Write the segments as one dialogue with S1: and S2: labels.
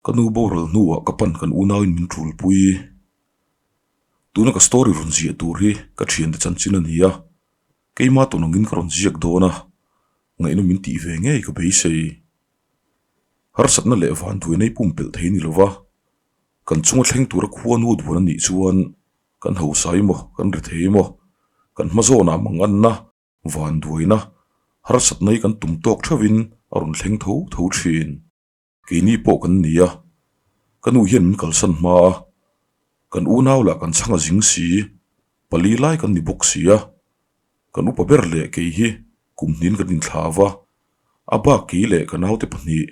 S1: Ka nu boral hnuah ka pan kan unauin min ṭulpui. Tuna ka story rawn ziah tur hi ka ṭhiante chanchin a ni a, keima tawn angin ka rawn ziak dawn a, ngaihna min tih ve ngei ka beisei. Harsatna leh vanduaina i pumpelh thei ni lova, kan chunga thleng tura khua nu duan a nih chuan kan hausa emaw kan rethei emaw kan hma zawnah manganna vanduaina harsatna hi kan tum tawk theuhin a rawn thleng tho tho thin. Keini pawh kan ni a, ka nu hian min kalsan hma a, kan unau lah kan chhang a zing si, pali lai kan ni bawk si a, kan upa ber leh kei hi kum hnin kan inthla va, a bak kei leh ka naute pahnih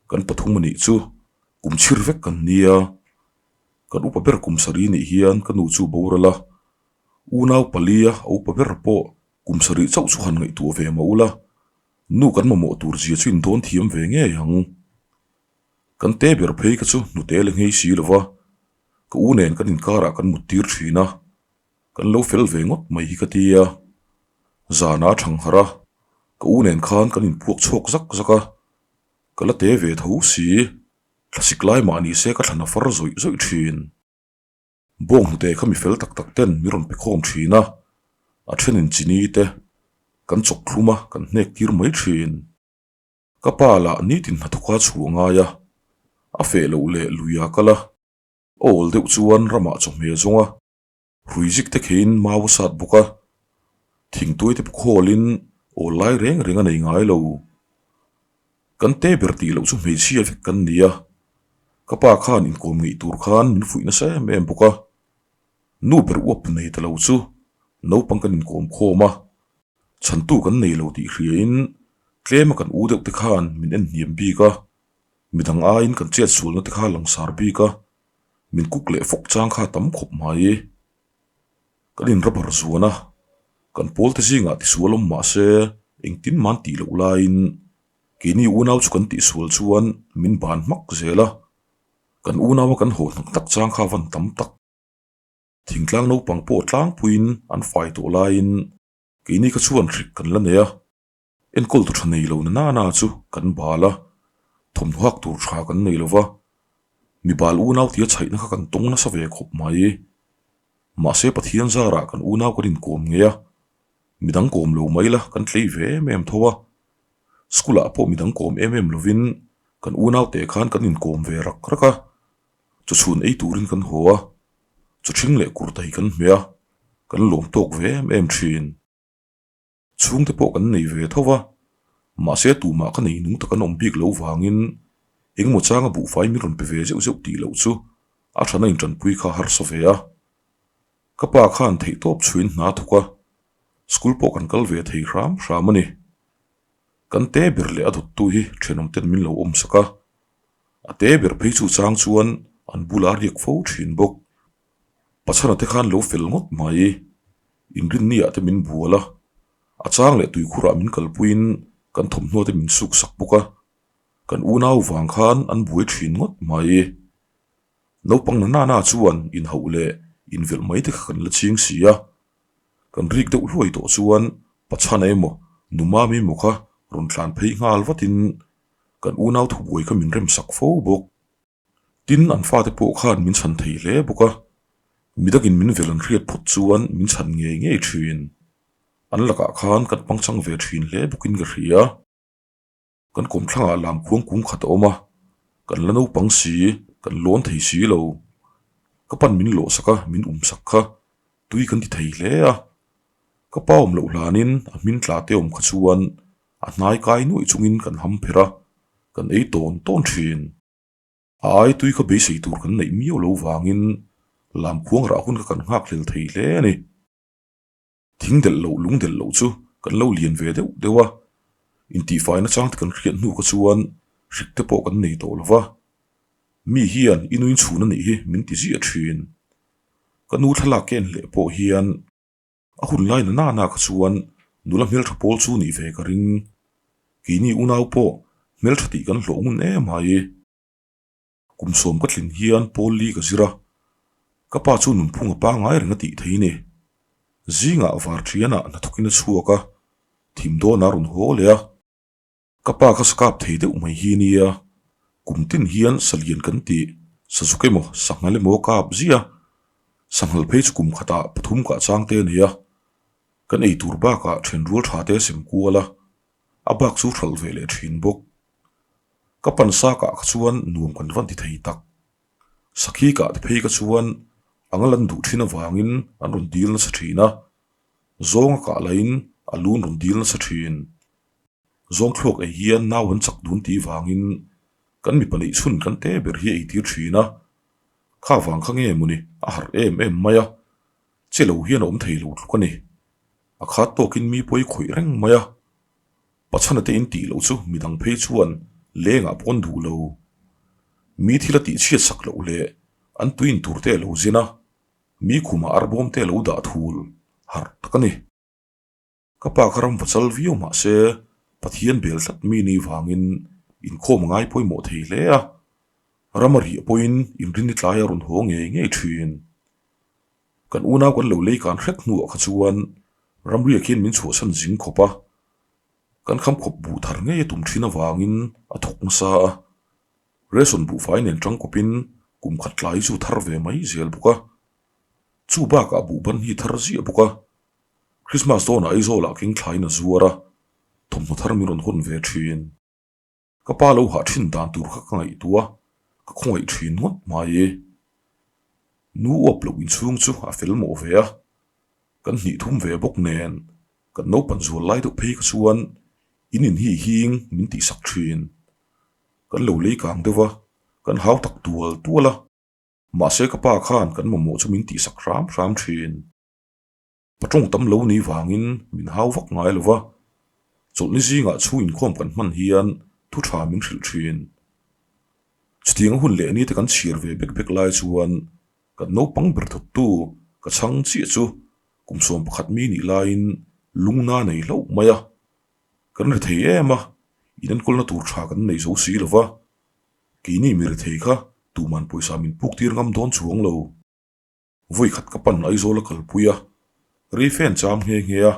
S1: kan pathum a nih chu kum chhir vek kan nia, kan upa ber kum sarih nih hian ka nu chu boral a, unau palia a upa ber pawh kum sarih chauh chu han ngaihtuah ve mah ula. Nu kan mamawh tur zia chu indawn thiam ve ngei ang. Kan te ber phei kha chu hnute la nghei si lo va, ka u nen kan inkarah kan mut tir thin a, kan lo fel ve ngawt mai hi ka ti a. Zana a thang harh a, ka u nen khan kan inpuak chhuak zak zak a, ka la te ve tho si, thlasik lai mah ni se ka thlan a far zawih zawih thin. Bawng hnute kha mi fel tak tak ten mi rawn pe khawm thin a, a thenin chini te kan chawk thlum a, kan hnek tir mai thin. Ka pa lah nitin hnathawka chhuah ngai a, a feh loh leh lui a kal a, a awl deuh chuan ramah chawhmeh zawng a, hrui zik te kheiin mau a sat bawk a, thingtuai te pawh awl lai reng reng a nei ngai lo. Kan te ber tih loh chu hmeichhia vek kan ni a, ka pa khan inkawm ngeih tur khan min fuih nasa em em bawk a, nu ber uap nei ta lo chu naupang kan inkawm khawm a, chhantu kan nei lo tih hriain tlema kan u deuh te khan min en hniam bik a, midang aiin kan chet sualna te kha langsar bik a, min kuk leh fawk chang kha tam khawp mai. Kan in rubber zuan a, kan pawl te zingah tisual awm mah se engtin man tih loh laiin keini unau chu kan tihsual chuan min ban hmak zel a, kan unau a kan haw hnak tak chang kha van tam tak. Thingtlang naupang pawh tlangpuiin an fai tawh laiin keini kha chuan hrik kan la nei a, enkawl tu tha nei lo na nana chu kan bal a, thawmhnaw hak tur tha kan nei lo va, mi bal unau tia chhaihna kha kan tawng nasa ve khawp mai. Mahse Pathian zarah kan unau kan inkawm ngei a, midang kawm lo mai la kan tlei ve em em tho a, school ah pawh midang kawm em em lovin kan unau te khan kan inkawm ve rak rak a, chu chhun ei turin kan haw a, chu ṭhing leh kurta hi kan hmeh a, kan lawm tawk ve em em ṭhin. Chhungte pawh kan nei ve tho va, mahse tumah ka nei nung tak an awm bik lo vangin engemaw changa buhfai min rawn pe ve zeuh zeuh tih loh chu a thana intanpui kha harsa ve a. Ka pa khan theihtawp chhuin hna thawk a, school pawh kan kal ve thei hram hram a ni. Kan te ber leh a dawttu hi thenawmten min lo awm sak a, a te ber phei chu chang chuan an bula riak fo thin bawk. Pachhana te khan lo fel ngawt mai. Inrinniah te min bual a, a chang leh tuikhurah min kalpuiin kan thawmhnaw te min suk sak bawk a, kan unau vang khan an buai thin ngawt mai. Naupang na nana chuan inhauh leh invelh mai te kha kan la ching si a, kan rik deuh hluai tawh chuan Pachhana emaw Numami emaw kha rawn tlan phei nghal vatin kan unau thubuai kha min remsak fo bawk. Tin, an fate pawh khan min chhan thei hle bawk a, midakin min vel an hriat phawt chuan min chhan ngei ngei thin. An lakah khan kan pangchang ve thin hle bawkin ka hria. Kan kawmthlangah lam khuang kung khat a awm a, kan la naupang si, kan lawn thei si lo. Ka pan min lawhsak a, min umsak kha tui kan ti thei hle a. Ka pa awm loh hlanin a hmin tla te awm kha chuan a hnai kai nuaih chungin kan ham pherh a, kan ei tawn tawn thin. A ai tui kha beisei tur kan neih miau lo vangin lam khuang rah hun kha kan nghak hlel thei hle a ni. Thing delh loh lung delh loh chu kan lo lian ve deuh deuh a, intihfaina chang te kan hriat hnu kha chuan hrik te pawh kan nei tawh lo va. Mi hian i nuin chhun a nih hi min ti ziah thin. Ka nu thlalak ken leh pawh hian A hun lai na nana kha chuan nula hmeltha pawl chu nih ve ka ring. Keini unau pawh hmeltha tih kan hlawh ngun em ai. Kum sawm ka tlin hian pawl li ka zir a, ka pa chu nunphung a pangai reng a tih thei ni. Zingah varṭianah hnathawkin a chhuak a, thim dawnah a rawn haw leh a. Ka pa kha sakap thei deuh mai hi nia. Kum tin hian salian kan tih sazuk emaw sanghal emaw a kap ziah a, sanghal phei chu kum khatah pathum kah chang te a nei a, kan ei tur bakah then rual tha te a sem kual a, a bak chu hralh ve leh thin bawk. Ka pan sa kah kha chuan nuam kan van ti thei tak. Sakhi kah te phei kha chuan anga lan duh thin avangin an rawn dil nasa thin a, zawnga kah lahin a lu an rawn dil nasa thin. Zawngthluak ei hian nau an chak dun tih vangin kan mipa neih chhun kan te ber hi a eitir thin a, kha vang kha nge mawni a harh em em mai a, che lo hian a awm thei lo tluk a ni. A khat tawkin mi pawi khawih reng mai a, Pachhana te in tih loh chu midang phei chuan lengah pawh an duh lo. Mi thil a tih chhiat sak loh leh an tui in tur te a lo zin a, mi khumah arbawm te a lo dah thul harh tak a ni. Ka pa kha ram va chal viau mah se Pathian bel tlat mi ni vangin inkhawm a ngai pawimawh thei hle a, ram a riah pawhin inrinni tlai a rawn haw ngei ngei thin. Kan unau kan lo lei kan hret hnuah kha chuan ramriak hian min chhuahsan zing khawp a, kan kham khawp buh thar ngei a tum thin avangin a thawk nasa a, ration buhfai nen tangkawpin kum khat tlai chu thar ve mai zel bawk a, chu bakah buhban hi thar ziah bawk a. Christmas dawnah Aizawlah keng thlain a zuar a, thawmhnaw thar min rawn hawn ve thin. Ka pa lo hah thin dan tur kha ka ngaihtuah a, ka khawngaih thin ngawt mai e. Nu uap loh inchhung chu a fel mawh ve a, kan hnih thum ve bawk nen kan naupan zual lai deuh phei kha chuan in in hi hing min tihsak thin. Kan lo lei kang deuh a, kan hau tak tual tual a, mahse ka pa khan kan mamawh chu min tihsak hram hram thin. Patawng tam lo ni vangin min hau vak ngai lo va, chawlhni zingah chhu inkhawm kan hman hian thu tha min hrilh thin. Chutiang hun leh nite kan chhiar ve bek bek lai chuan kan naupang ber thawktu ka chhang chiah chu kum 11 mi nih laiin lungna nei hlauh mai a. Kan ri thei em a, in enkawlna tur tha kan nei zo si lo va, keini mi ri thei kha tuman pawisa min puk tir ngam dawn chuang lo. Vawi khat ka pan Aizawl a kalpui a, rei fan cham nghe nghe a,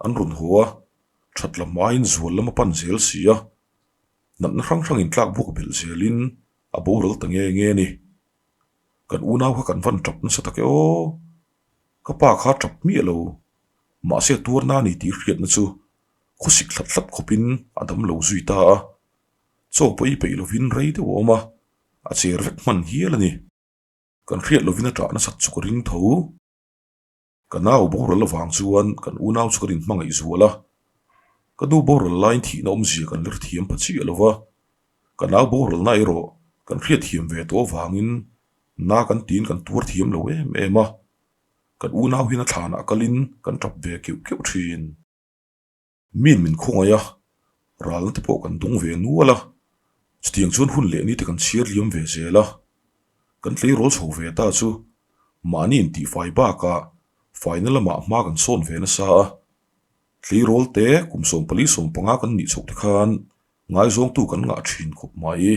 S1: an rawn haw a, that lam aiin zual lam a pan zel si a, natna hrang hrangin tlak buak belh zelin a boral ta nge nge a ni. Kan unau kha kan van tap nasa tak e aw, ka pa kha tap miah lo, mahse tuarna a ni tih hriatna chu khawsik hlat hlat khawpin a dam lo zui ta a, chaw pawh i peih lovin rei deuh a awm a, a cher vek hman hial a ni. Kan hriat lovin a ṭah nasat chu ka ring tho. Ka nau boral avang chuan kan unau chu kan inhmangaih zual a. Ka nu boral laiin thihna awmzia kan ler thiam pha chiah lo va. Ka nau boralna erawh kan hriat thiam ve tawh avangin na kan tiin kan tuar thiam lo em em a. Kan unau hian a thlanah kalin kan ṭap ve keuh keuh ṭhin. Min min khawngaih a, ralna te pawh kan dawng ve nual a, chutiang chuan hun leh ni te kan chhiar liam ve zel a, kan tleirawl chho ve ta chu mahni intihfai bakah faina lamah hma kan sawn ve nasa a, tleirawl te kum 14 15 kan nih chhoh te khan ngaizawngtu kan ngah thin khawp mai.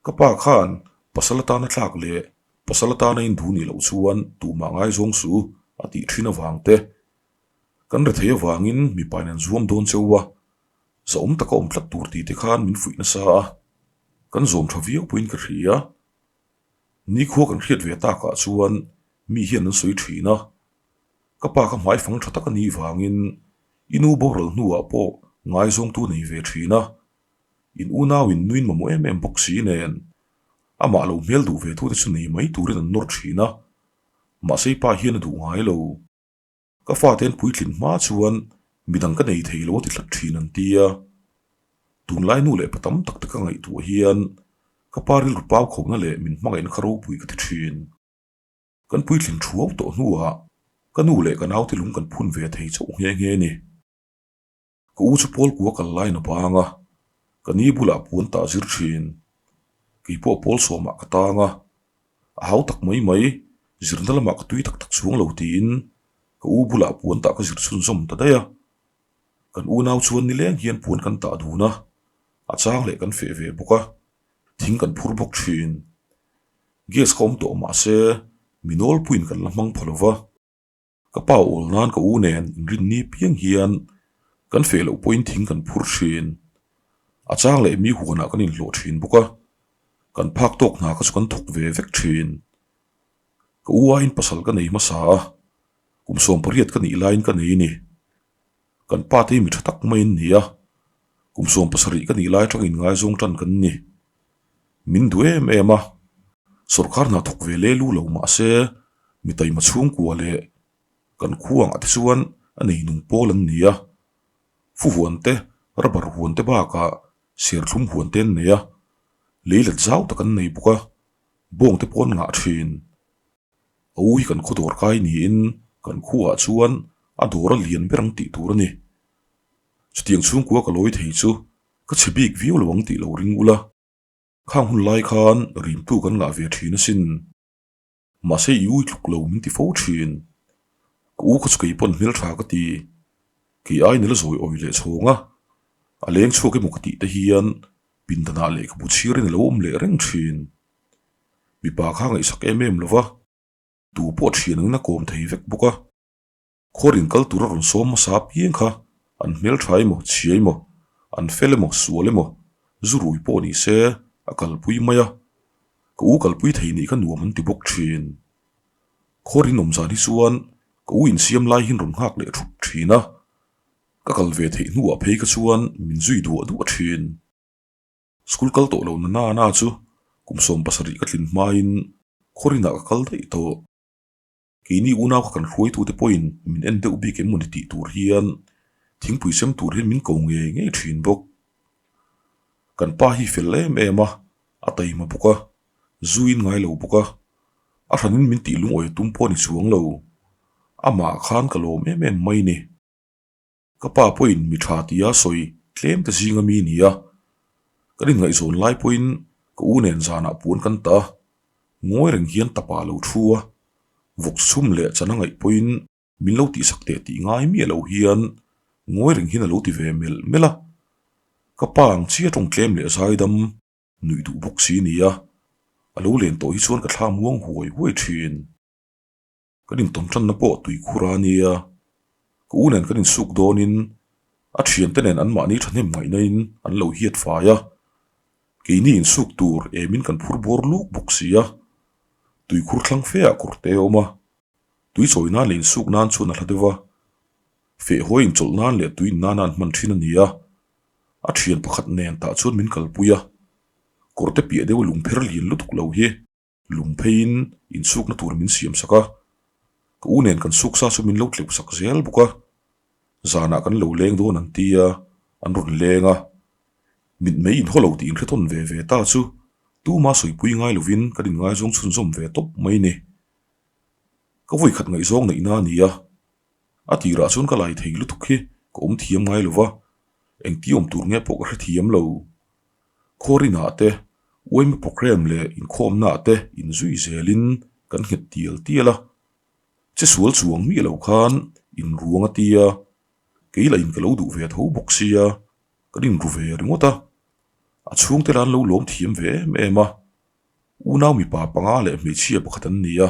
S1: Ka pa khan pasal atana tlak leh pasal atana induh nih loh chuan tumah ngaizawng suh a tih thin avang te Kan rethei avangin mipain an zuam dawn cheu a, zahawm taka awm tlat tur tih te khan min fuih nasa a, kan zawm tha viau pawhin ka hria. Nikhua kan hriat ve takah chuan mi hian an sawi thin a, ka pa kha hmaifang tha tak a nih vangin i nu boral hnuah pawh ngaizawngtu nei ve thin a, in unauin nuin mamawh em em bawk si nen amah lo hmel duh ve thute chu nei mai turin an nawr thin a, mahse i pa hian a duh ngai lo. Ka fate an puitlin hma chuan midang ka nei thei lo a ti tlat thin an ti a. Tunlai nu leh pa tam tak te ka ngaihtuah hian ka pa rilru pau khawhna leh min hmangaihna kha ropui ka ti thin. Kan puitlin thuau tawh hnuah ka nu leh ka naute lung kan phun ve thei chauh nghe nghe a ni. Ka u chu pawl kua kal laiin a bang a, ka ni bulah puan tah zir thin. Kei pawh pawl sawmah ka tang a, a hau tak mai mai, zirna lamah ka tui tak tak chhuang lo tiin ka u bulah puan tah ka zir chhunzawm ta daih a. Kan unau chuan nileng hian puan kan tah dun a, a chang leh kan feh ve bawk a, thing kan phur bawk thin. Gas kha awm tawh mah se mi nawlpuiin kan la hmang pha lo va. Ka pa awl nan ka u nen inrinni piang hian kan feh loh pawhin thing kan phur thin. A chang leh mi huanah kan inhlawh thin bawk a, kan phak tawk hna kha chu kan thawk ve vek thin. Ka u aiin pasal ka nei hmasa a, kum 18 ka nih laiin ka nei a ni. Kan pa te hi mi tha tak mai an ni a, kum 70 ka nih lai atang inngaizawng tan kan ni. Min duh em em a, sawrkar hna thawk ve le lu lo mah se mi taima chhungkua leh kan khuangah te chuan a nei nung pawl an ni a. Fu huan te, rubber huan te bakah serthlum huan te an nei a, leilet zau tak an nei bawk a, bawng te pawh an ngah thin. A u hi kan khaw dawr kai niin kan khuaah chuan a dawr a lian ber ang tih tur a ni. Chutiang chhungkua ka lawi thei chu ka chhe bik viau lo ang tih lo ring ula, khang hun lai khan rimtu kan ngah ve thin asin. Mahse i ui tluk lo min ti fo thin. Ka u kha chu kei pawn hmeltha ka ti. Kei aiin a la zawi awi leh chhawng a, a leng chhuak emaw ka tih te hian pindanah lehkhabu chhiarin a lo awm leh reng thin. Mipa kha ngaihsak em em lo va, tu pawh thian angin a kawm thei vek bawk a. Khuar inkal tura rawn sawm hmasa apiang kha an hmeltha emaw, chhia emaw, an fel emaw, sual emaw, zu rui pawh ni se a kalpui mai a, ka u kalpui thei nih kha nuam an ti bawk thin. Khuar in awm zan hi chuan ka u insiam lai hian rawn nghak leh thup thin a, ka kal ve theih hnuah phei kha chuan min zui duah duah thin. School kal tawh lo na na na chu kum 70 ka tlin hmain khuar inah ka kal daih tawh. Keini unau kha kan hruaitute pawhin min en deuh bik em mawni tih tur hian thingpui sem tur hian min ko ngei ngei thin bawk. Kan pa hi fel em em a, a taima bawk a, zuin ngai lo bawk a, a hranin min tih lungawi a tum pawh a ni chuang lo. Amah khan ka lawm em em mai ni. Ka pa pawhin mi tha tia sawi tlem te zing a mi ni a, kan inngaihzawn lai pawhin ka u nen zanah puan kan tah a, ngawi reng hian tapa a lo thu a, vawk chhum leh chan a ngaih pawhin min lo tihsak teh tih ngai miah lo hian ngawi reng hian a lo ti ve melh melh a, ka pa ang chiah tawng tlem leh zaidam nuih duh bawk si ni a, a lo len tawh hi chuan ka thla muang huai huai thin. Kan intawn tanna pawh tui khur a nia. Ka u nen kan insuk dawnin a thiante nen anmahni thahnem ngaihnain an lo hiat fai a. Keini insuk tur emin kan phur bawr luk bawk si a. Tuikhur thlang fe ah kawr te a awm a. Tui chawi nan leh insuk nan chuan a hla deuh a. Fehhawi inchawlh nan leh tui in nana an hman thin a ni a. A thian pakhat nen tah chuan min kalpui a. Kawrte piah deuh lungpher lian lutuk lo hi. Lung pheiin insukna tur min siam sak a, ka u nen kan suk sa chu min lo tleuh sak zel bawk a, zanah kan lo leng dawn an ti a, an rawn leng a, mitmei inhaw lo tih inhre tawn ve ve ta chu tuma sawipui ngai lovin kan inngaizawng chhunzawm ve tawp mai ni. Ka vawikhat ngaihzawng neihna a ni a, a tirah chuan ka lai thei lutuk hi ka awm thiam ngai lova, engti awm tur nge pawh ka hrethiam lo. Khawrinah te, uaima programme leh inkhawmnaah te inzui zelin kan nghet tial tial a. Che sual chuang miah lo khan inruang a tia, kei lah in ka lo duh ve tho bawk sia, kan inru ve ringawt a. A chhungte lah an lo lawm thiam ve em em a. Unau mipa panga leh hmeichhia pakhat an ni a,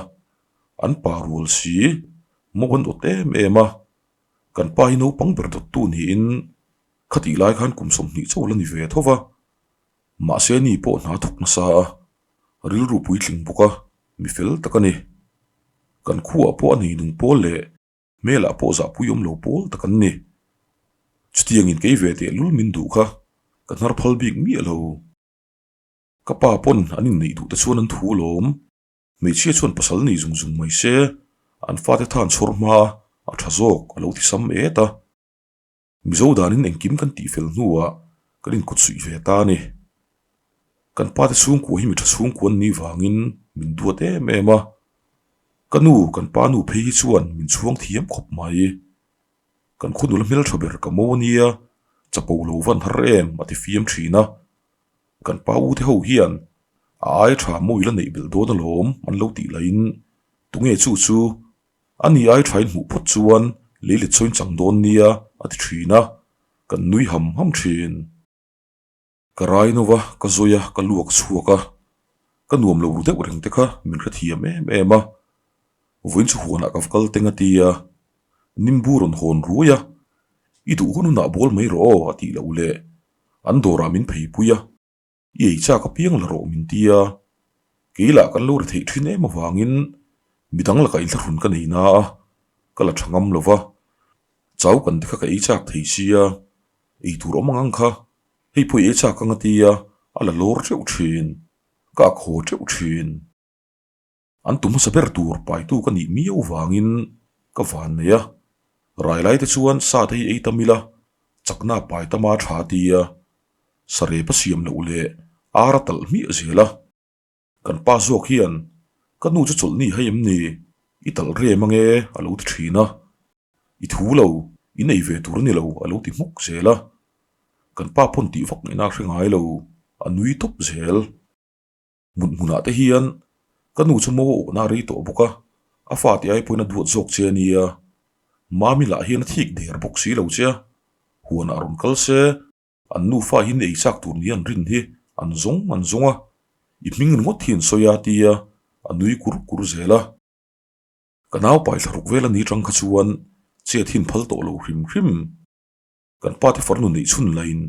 S1: an pa rual si, mo an awt em em a. Kan pa hi naupang ber dawttu niin Khatih lai khan kum 20 chauh la ni ve tho va, mahse ni pawh hna thawk nasa a, rilru puitling bawk a, mi fel tak a ni. Kan khuaah pawh a nei nung pawl leh hmelah pawh zahpui awm lo pawl tak an ni. Chutiangin kei ve teh lul min duh kha ka hnar phal bik miah lo. Ka pa pawn an inneih duh te chuan an thu lawm. Hmeichhia chuan pasal nei zung zung mai se, an fate than chhawr hma a tha zawk a lo ti sam et a. Mizo danin engkim kan tih fel hnuah kan inkut suih ve ta a ni. Kan pate chhungkua hi mi tha chhungkua an nih vangin min duat em em a. Ka nu, kan pa nu phei hi chuan min chhuang thiam khawp mai. Kan khaw nula hmeltha ber ka mo a nia, chapo lo van har em a ti fiam thin a. Kan pa u te ho hian a ai tha mawi la neih belh dawn alawm an lo tih laiin tunge chu chu A ni ai thain hmuh phawt chuan lei let sawiin chang dawn nia a ti thin a, kan nui ham ham thin. Ka rai no va, ka zawi a, ka luak chhuak a, ka nuam lo ru deuh reng te kha min hrethiam em em a. Vawiin chu huanah ka va kal teng a ti a, nimbu rawn hawn ruai a, I duh hun hunah bawl mai rawh aw a tih loh leh. An dawrah min pheipui a, i ei chak apiang la rawh min ti a. Kei lah kan lo ri theih thin em avangin midang lakah inthlahrun ka nei na a, ka la tha ngam lo va. Chau kan te kha ka ei chak thei sia, ei tur awm ang ang kha, hei pawh i ei chak ang a ti a, a la lawr teuh thin, ka ak haw teuh thin. An tu hmasa ber tur paitu ka nih miau vangin ka van nei a, rai lai te chuan sa te hi ei tam ila, chakna pai tama tha tia sarep a siam loh leh ar a talh hmiah zel a. Kan pa zawk hian ka nu chu chawlhni hai em ni, i talh rem ange a lo ti thin a, i thu lo, i nei ve tur a ni lo a lo ti hmuk zel a. Kan pa pawn tih vak ngaihna a hre ngai lo, a nui tawp zel. Mut hmunah te hian ka nu chu mo a awhna a rei tawh bawk a, a fate ai pawhin a duat zawk che a nia. Mami lah hian a thik der bawk si lo che a, huanah rawn kal se, an nufa hi ei chak tur nia an rin hi an zawng an zawng a, i hming ringawt hi an sawi a tia a nui kur kur zel a. Ka naupai thlaruk vel a ni tang kha chuan chet hi an phal tawh lo hrim hrim. Kan pate farnu neih chhun lain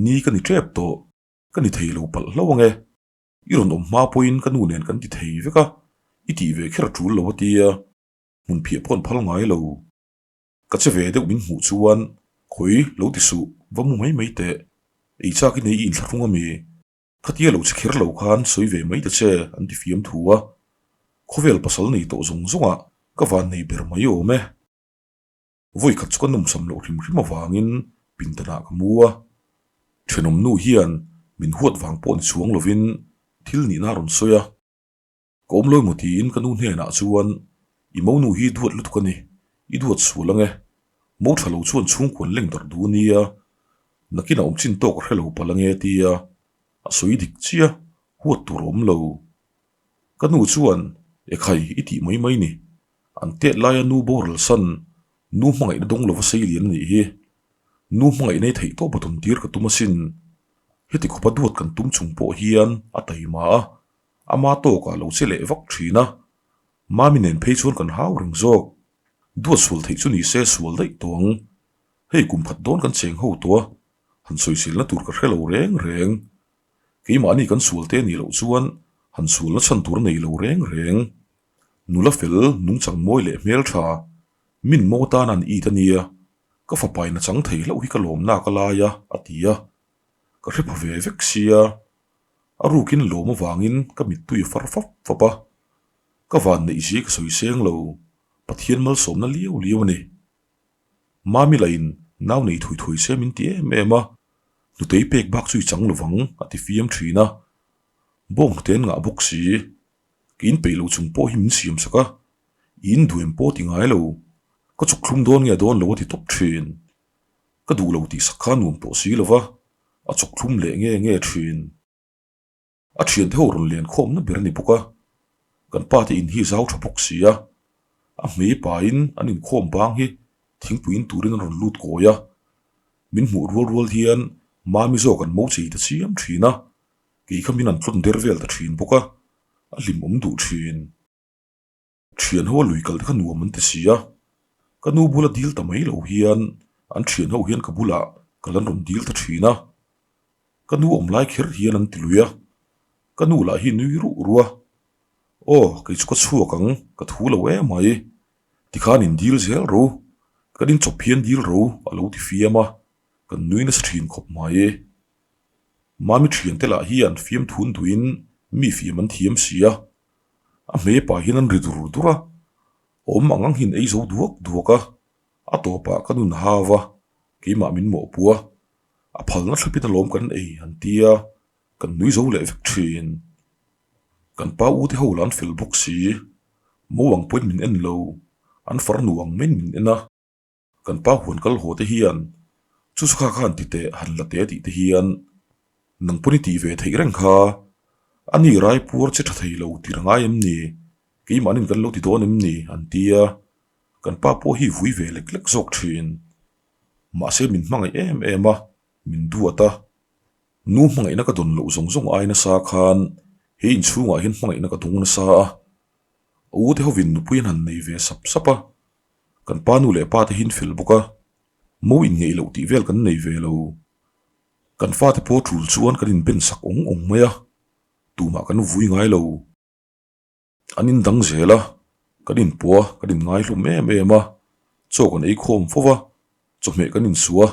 S1: ni ka ni tep tawh. Ka ni thei lo palh hlauh ang e. I rawn awm hma pawhin ka nu nen kan ti thei vek a, i tih ve kher a tul lo a tia, hmun phiah pawh an phal ngai lo. Ka che ve deuh min hmuh chuan, Khawi, lo ti suh, va mu mai mai teh. Ei chak i nei i inthlahrung a mi? Khatia lo che kher lo khan sawi ve mai ta che, an ti fiam thu a. Khawvel pasal nei tawh zawng zawngah ka van nei ber mai awm e. Vawi khat chu ka nawmsam loh hrim hrim avangin pindanah ka mu a, thenawm nu hian min huat vang pawh ni chhuang lovin thil nihna a rawn sawi a. Ka awm lo emaw tiin ka nu hnenah chuan i monu hi duat lutuk a ni, i duat sual ang e, mo tha lo chuan chhungkuan leng darh duh nia, nakin a awm chin tawk a hre lo palh ange tia a sawi dik chiah, huat tur a awm lo. Ka nu chuan ekhai i tih mai mai ni, An tet laia nu boral san, nu hmangaihna dawng lova sei lian a nih hi. Nu hmangaihna i theih tawp a tawn tir ka tum asin. Heti khawpa duat kan tum chung pawh hian a taima a, ama tawkah lo che leh vak thin a. Mami nen phei chuan kan hau reng zawk. Duat sual theih chu ni se sual daih tawh ang. Hei kum khat dawn kan cheng ho tawh a, han sawiselna tur ka hre lo reng reng. Keimahni kan sual te nih loh chuan han sualna chhan tur a nei lo reng reng. Nula fel, nungchang mawi leh hmel tha, min mo tan an it a nia, ka fapain a chang thei hlauh hi ka lawmna ka lai a, a ti a. Ka hre pha ve vek sia. A rukin lawm avangin ka mittui a far fap fap a. Ka van neih zia ka sawi seng lo, Pathian malsawmna liau liau a ni. Mami lahin nau nei thui thui se min ti em em a, hnutei pek bak chu i chang lovang, a ti fiam thin a. Bawng hnute an ngah bawk si. Ka in peih lo chung pawh hi min siam sak a, i in duh em pawh ti ngai lo, ka chuk thlum dawn nge a dawn lo a ti tawp thin. Ka duh lo tih sak kha nuam tawh si lo va, a chuk thlum leh nge nge thin. A thiante ho rawn len khawmna ber a ni bawk a, kan pa te in hi zau tha bawk si a, a hmei pain an inkhawm bang hi thingpui in turin an rawn lut kawi a, min hmuh rual rual hian mami zawk an mo chei ta chiam thin a. Kei kha min an tlawn der vel ta thin bawk a, a hlimawm duh thin. Thian ho a lui kal te kha nuam an ti si a, ka nu bula dil ta mai lo hian an thian ho hian ka bulah kal an rawn dil ta thin a, ka nu awm lai kher hian an ti lui a, ka nu lah hi nui ruh ruh a, Aw kei chu ka chhuak ang, ka thu lo em mai, tikhan in dil zel ro, kan inchawp hian dil ro a lo ti fiam a, kan nui nasa thin khawp mai. Mami thiante lah hian fiamthun duhin mi fiam an thiam si a, a hmei pa hian an ri dur dur a, awm ang ang hian ei zo duak duak a, a tawpah ka nun hau a, keimah min mawhpuh a, a phalna thlapin alawm kan ei an ti a, kan nui zo leh vek thin. Kan pa u te ho lah an fel bawk si, mo ang pawhin min en lo, an farnu ang maiin min en a. Kan pa huan kal haw te hian chu chu kha khan ti teh han la teh tih te hian nang pawn i tih ve theih reng kha a ni rai puar che tha thei lo tir a ngai em ni keimahnin kan lo ti dawn em ni an ti a kan pa pawh hi vui ve lek lek zawk thin mahse min hmangaih em em a min duat a nu hmangaihna ka dawn loh zawng zawng ai nasa khan he inchhungah hian hmangaihna ka dawng nasa a a u te hovin nupui an han nei ve sap sap a. Kan pa nu leh pa te hi an fel bawk a, mo inngeih loh tih vel kan nei ve lo. Kan fate pawh tul chuan kan inben sak awng awng mai a, tumah kan vui ngai lo. An indang zel a, kan inpawh a, kan inngai hlawm em em a, chaw kan ei khawm fo va, chawhmeh kan insuh a,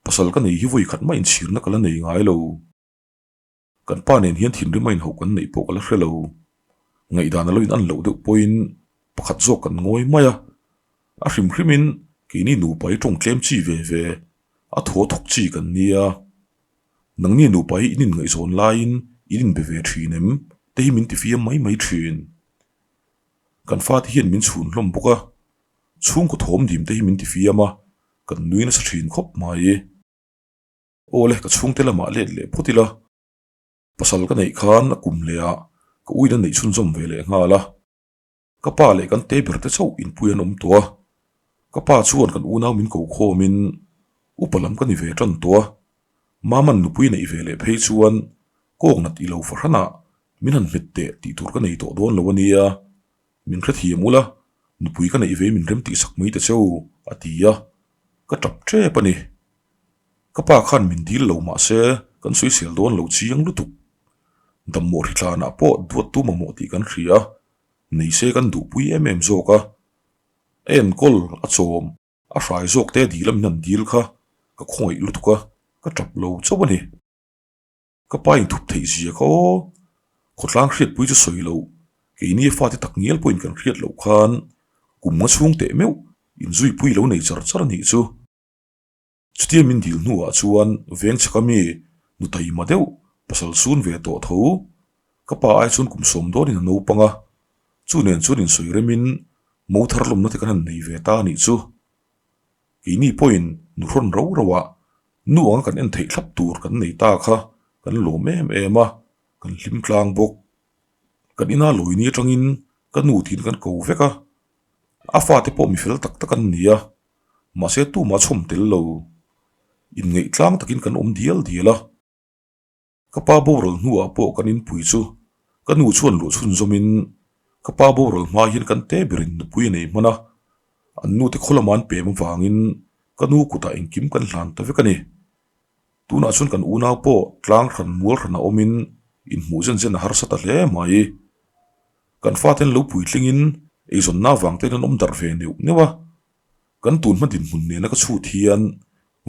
S1: pasal ka nei hi vawi khat mah inchhirna ka la nei ngai lo. Kan pa nen hian thinrim a inhauh kan neih pawh ka la hre lo. Ngaihdan a lo in an loh deuh pawhin pakhat zawk kan ngawi mai a, a hrim hrimin keini nupa hi tawng tlem chi ve ve, a thaw thawk chi kan nia. Nangni nupa hi in inngaihzawn laiin in inbe ve thin em? te hi min tifiam mai mai thin. Kan fate hian min chhun hlawm bawk a, chhungkaw thawm dim te hi min tifiam a, kan nui nasa thin khawp mai. Aw le, ka chhungte lamah let leh phawt ila, pasal ka neih khan a kum leh ah ka uina neih chhunzawm ve leh nghal a, ka pa leh kan te ber te chauh inpui an awm tawh a, ka pa chuan kan unau min ko khawmin upa lam ka ni ve tan tawh a, Maman nupui neih ve leh phei chuan kawk nat i lo fahranah min han hmet teh tih tur ka nei tawh dawn lo a nia, Min hrethiam ula, nupui ka neih ve min rem tih sak mai ta cheu, a ti a, ka tap tep a ni. Ka pa khan min dil lo mah se kan sawisel dawn lo chiang lutuk. Dammawh hritlanah pawh duattu mamawh tih kan hria a, nei se kan duhpui em em zawk a. A enkawl, a chawm, a hrai zawk te dil a min han dil kha ka khawngaih lutuk a, ka tap lo chauh a ni. Ka pa inthup theih zia kha aw, khawtlang hriatpui chu sawi loh, keini a fate tak ngial pawhin kan hriat loh khan kum nga chhung teh meuh inzuipui lo nei char char a nih chu. Chutia min dil hnuah chuan veng chhaka mi nu taima deuh pasal sun ve tawh tho, ka pa ai chuan kum sawm dawnin a naupang a, chu nen chuan insawi remin mo thar lawmna te kan han nei ve ta a nih chu. Keini pawhin nu hrawn ro roah Nu anga kan en theih thlap tur kan nei ta kha kan lawm em em a, kan hlim tlang bawk. Kan ina lawini atangin ka nu tiin kan ko vek a, a fate pawh mi fel tak tak an ni a, mahse tumah chhawm tel lo. Inngeih tlang takin kan awm dial dial a. Ka pa boral hnuah pawh kan inpui chu ka nu chuan luh chhunzawmin ka pa boral hma hian kan te berin nupui a nei hman a, an nute khaw lama an pem avangin ka nu kutah engkim kan hlan ta vek a ni. Tunah chuan kan unau pawh tlang hran mual hran a awmin inhmuh zen zen a harsa ta hle mai. Kan faten lo puitlingin eizawnna avang tein an awm darh ve neuh neuh a, kan tunhma dinhmun nena ka chhut hian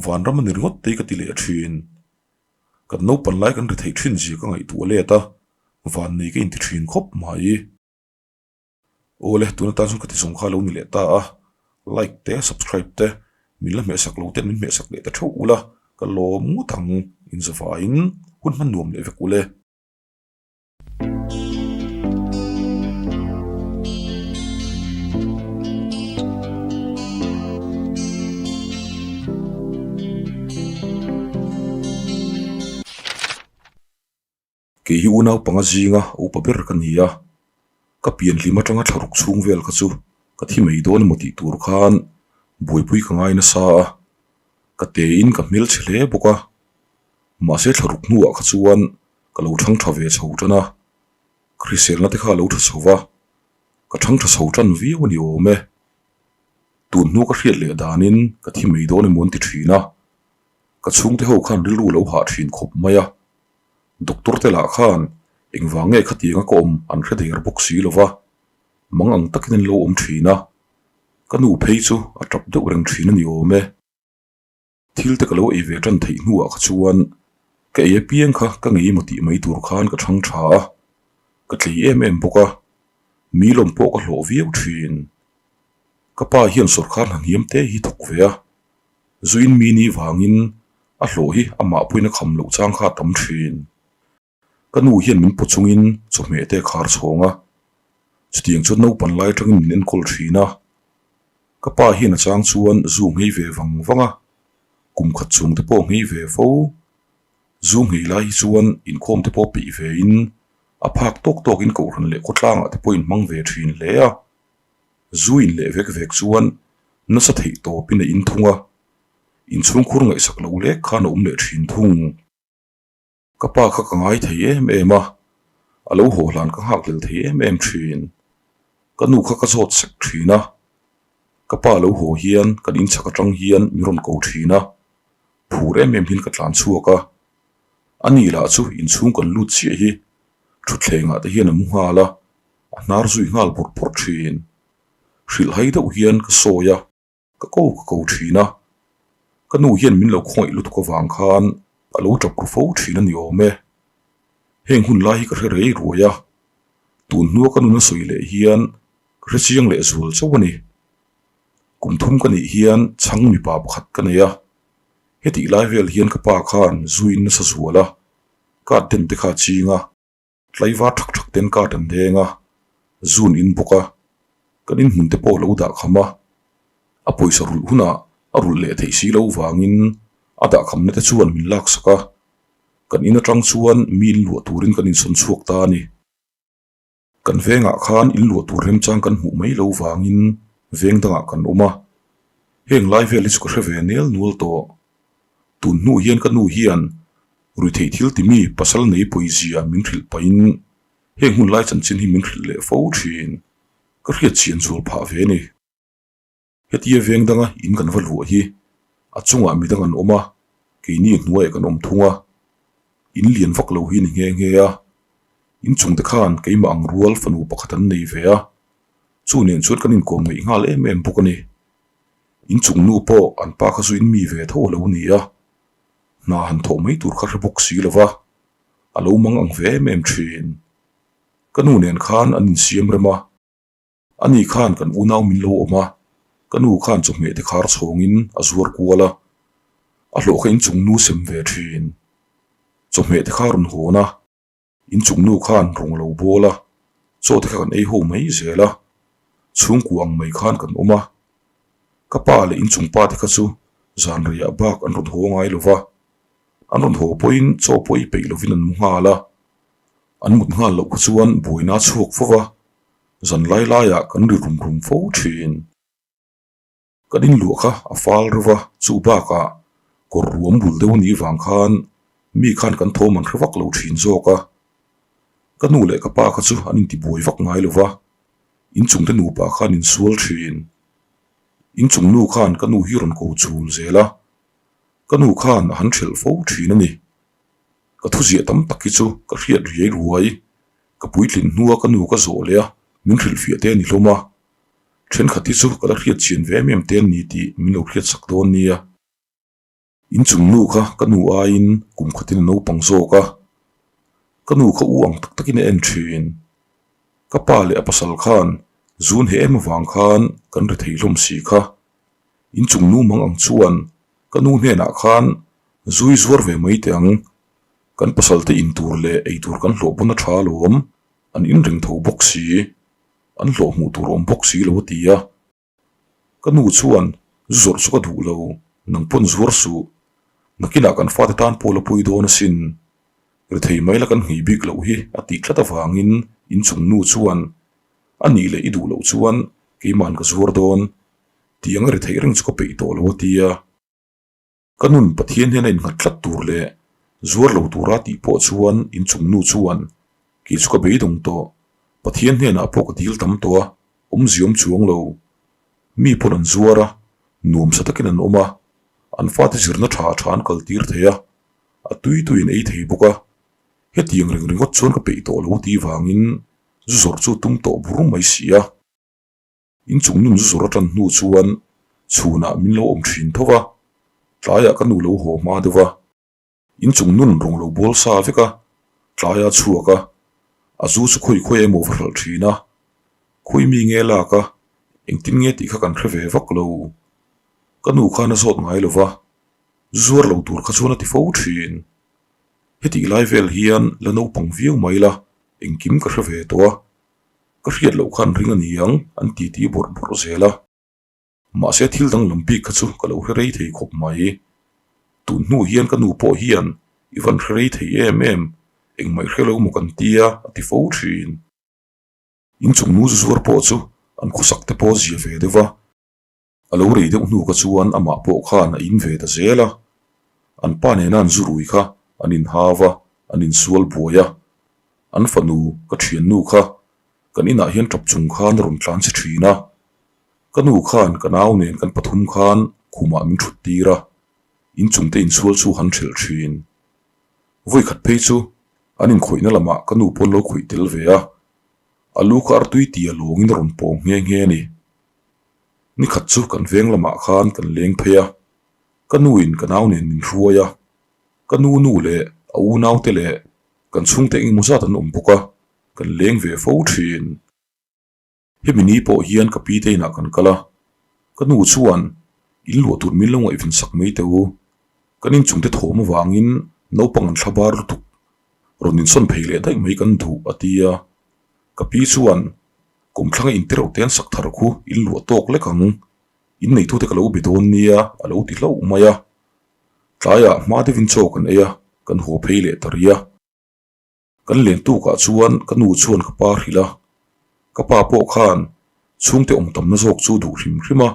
S1: vanram a ni ringawt tei ka ti leh thin. Kan naupan lai kan ri theih thin zia ka ngaihtuah let a, vannei ka inti thin khawp mai. Aw le, tuna tan chuan ka ti zawng kha lo ni leh ta a, like te, subscribe te, min la hmehsak lo ten min hmehsak leh ta theuh ula, ka lawm ngawt ang, inzavaiin hun hman nuam leh vek ule. Kei hi unau panga zinga upa ber ka ni a, ka pian hlim atanga thla ruk chhung vel kha chu ka thi mai dawn emaw tih tur khan buaipui ka ngai nasa a, ka tein ka hmelchhe hle bawk a, mahse thla ruk hnuah kha chuan ka lo thang tha ve chho tan a, ka hriselna te kha a lo tha chho va, ka thang tha chho tan viau a ni awm e. Tun hnu ka hriat leh danin ka thi mai dawn emaw an ti thin a, ka chhungte ho khan rilru lo hah thin khawp mai a, doctor te lah khan engvang nge khatianga ka awm an hre der bawk si lo va, mang ang takin an lo awm thin a, ka nu phei chu a tap deuh reng thin a ni awm e. Thil te ka lo ei ve tan theih hnuah kha chuan ka ei apiang kha ka ngei emaw tih mai tur khan ka thang tha a, ka tlei em em bawk a, mi lawm pawh ka hlawh viau thin. Ka pa hian sawrkar hna hniam te hi thawk ve a, zuin mi ni vangin a hlawh hi amah pawhin a kham loh chang kha a tam thin. Ka nu hian min paw chungin chawhmeh te a khar chhawng a, chutiang chuan naupan lai atangin min enkawl thin a. Ka pa hian a chang chuan zu nghei ve vang vang a, kum khat chung te pawh nghei ve fo. Zu nghei lai hi chuan inkhawm te pawh peih ve in a phak tawk tawk in kohhran leh khawtlangah te pawh inhmang ve thin hle a. Zu in leh vek vek chuan nasa theih tawpin a in thung a, inchhungkhur ngaihsak lo lek khan a awm leh thin thung. Ka pa kha ka ngai thei em em a, a lo haw hlan ka nghak hlel thei em em thin. Ka nu kha ka zawt sek thin a, ka pa lo haw hian kan inchhak atang hian min rawn ko thin a. Phur em em hian ka tlan chhuak a, ani lah chu inchhung kan lut chiah hi thutthlengah te hian a mu nghal a, a hnar zui nghal bawrh bawrh thin. Hrilh hai deuh hian ka sawi a, ka ko ka ko thin a, ka nu hian min lo khawngaih lutuk avang khan a lo tap ru fo thin a ni awm e. Heng hun lai hi ka hre rei ruai a, tun hnua ka nun a sawi leh hian ka hre chiang leh zual chauh a ni. Kum thum ka nih hian chhang mipa pakhat ka nei a, hetih lai vel hian ka pa khan zuin nasa zual a, card den te kha a ching a, tlaivar thak thak ten card an deng a, zun in bawk a, kan inhmun te pawh lo dah kham a, a pawisa rulh hunah a rulh leh theih si lo vangin a dah khamna te chuan min laksak a, kan in atang chuan mi inluah turin kan insawn chhuak ta a ni. Kan vengah khan in luah tur remchang kan hmuh mai lo vangin veng dangah kan awm a, heng lai vel hi chu ka hre ve nel nual tawh. Tun hnu hian ka nu hian ruithei thil timi pasal nei pawizia min hrilh pahin heng hun lai chanchin hi min hrilh leh fo thin. Ka hriat chian zual phah ve a ni. Hetia veng danga in kan va luah hi a chungah midang an awm a, keini hnuaiah kan awm thung a. In lian vak lo hi ni nghe nghe a, in chungte khan keimah ang rual fanu pakhat an nei ve a, chu nen chuan kan inkawm ngeih nghal em em bawk a ni. In chung nu pawh an pa kha chu in mi ve tho a lo ni a, hna han thawh mai tur kha hre bawk si lo va, a lo mang ang ve em em thin. Ka nu nen khan an insiam rem a. Ani khan kan unau min lo awm a, ka nu khan chawhmeh te khar chhawngin a zuar kual a, a hlawh kha inchung nu sem ve thin. Chawhmeh te kha rawn hawn a, inchung nu khan rawng lo bawl a, chaw te kha kan ei ho mai zel a, chhungkua ang mai khan kan awm a. Ka pa leh inchung pa te kha chu zan reiah bak an rawn haw ngai lo va, an rawn haw pawhin chaw pawh ei peih lovin an mu nghal a, an mut nghal loh kha chuan buaina a chhuak fo va. Zan lai laiah kan ri rum rum fo thin. Kan inluah kha a fal reuh a, chu bakah kawr ruam bul deuh a nih vang khan mi khan kan thawm an hre vak lo thin zawk a. Ka nu leh ka pa kha chu an intibuai vak ngai lo va, inchungte nupa khan insual thin. Inchung nu khan ka nu hi rawn ko chul zel a, ka nu khan a han hrelh fo thin a ni. Ka thuziah tam tak hi chu ka hriat riai ruai. Ka puitlin hnua ka nu ka zawh leh a, min hrilhfiah te a ni hlawm a. Thenkhat hi chu ka la hriat chian ve em em te an ni tih min lo hriat sak dawn nia. Inchung nu kha ka nu aiin kum khatin a naupang zawk a, ka nu kha u ang tak takin a en thin. Ka pa leh a pasal khan zun he em avang khan kan ri thei hlawm si kha. Inchung nu mang ang chuan ka nu hnenah khan zui zuar ve mai teh ang. Kan pasalte in tur leh ei tur kan hlawh pawn a tha alawm, an in reng tho bawk si, an hlawh hmuh tur awm bawk si lo a ti a. Ka nu chuan, Zu zawrh chu ka duh lo, nang pawn zuar suh, nakinah kan fate tan pawh la pui dawn asin, ri thei mai la kan nghei bik loh hi a tih tlat avangin inchung nu chuan, A nih leh i duh loh chuan keima'n ka zuar dawn, tiang a ri theih reng chu ka peih tawh lo a ti a. Ka nun Pathian hian a innghat tlat tur leh zuar lo tura tih pawh chuan inchung nu chuan kei chu ka beidawng tawh. Pathian hnenah pawh ka dil tam tawh a, awmzia awm chuang lo. Mi pawn an zuar a, nuamsa takin an awm a, an fate zirna tha tha an kal tir thei a, a tui tuiin ei thei bawk a. Hetiang reng ringawt chuan ka peih tawh lo tih vangin zu zawrh chu tum tawh bur mai si a. Inchung nun zu zawrh atan hnu chuan chhunah min lo awm thin tho va, tlaiah ka nu lo haw hma deuh va. Inchung nun rawng lo bawl sa vek a, tlaia chhuak a, a zu chu khawi khawi emaw va hralh thin a, khawi mi nge lak a, engtin nge tih kha kan hre ve vak lo. Ka nu khan a zawt ngai lo va, zu zuar lo tur kha chuan a ti fo thin. Hetih lai vel hian la naupang viau mai la, engkim ka hre ve tawh a. Ka hriat loh khan ring a ni ang an ti ti bawrh bawrh zel a. Mahse thil danglam bik kha chu ka lo hre rei thei khawp mai. Tun hnu hian ka nu pawh hian i van hre rei thei em em, engmah i hre lo maw kan tia a ti fo thin. Inchung nu zu zuar pawh chu an khawsak te pawh zia ve deuh va. A lo rei deuh hnu kha chuan amah pawh khan a in ve ta zel a, an pa nena an zu rui kha an inhau a, an insual buai a. An fanu ka thiannu kha kan inah hian tap chung khan a rawn tlan che thin a, ka nu khan ka nau nen kan pathum khan khumah min thut tir a. Inchung te insual chu han ṭhelh ṭhin. Vawi khat phei chu an inkhawihna lamah ka nu pawn lo khawih tel ve a, a lu kha artui tia lawngin a rawn pawng nghe nghe a ni. Ni khat chu kan veng lamah khan kan leng phei a, ka nuin ka nau nen min hruai a, ka nu nu leh a unaute leh kan chhungte engemaw zat an awm bawk a, kan leng ve fo thin. Hemi ni pawh hian ka pi te inah kan kal a, ka nu chuan in luah tur min lo ngaihven sak mai teh u. Kan inchungte thawm avangin naupang an thla bar lutuk rawn insawn phei leh daih mai kan duh a ti a. Ka pi chuan kawmthlanga intereuh te an sak thar khu in luah tawk lek ang, in neitute ka lo be dawn nia a lo ti hlauh mai a. Tlaiah hma deuhin chaw kan ei a, kan haw phei leh ta rih a. Kan len tukah chuan ka nu chuan ka pa hrilh a, ka pa pawh khan chhungte awm tamna zawk chu duh hrim hrim a,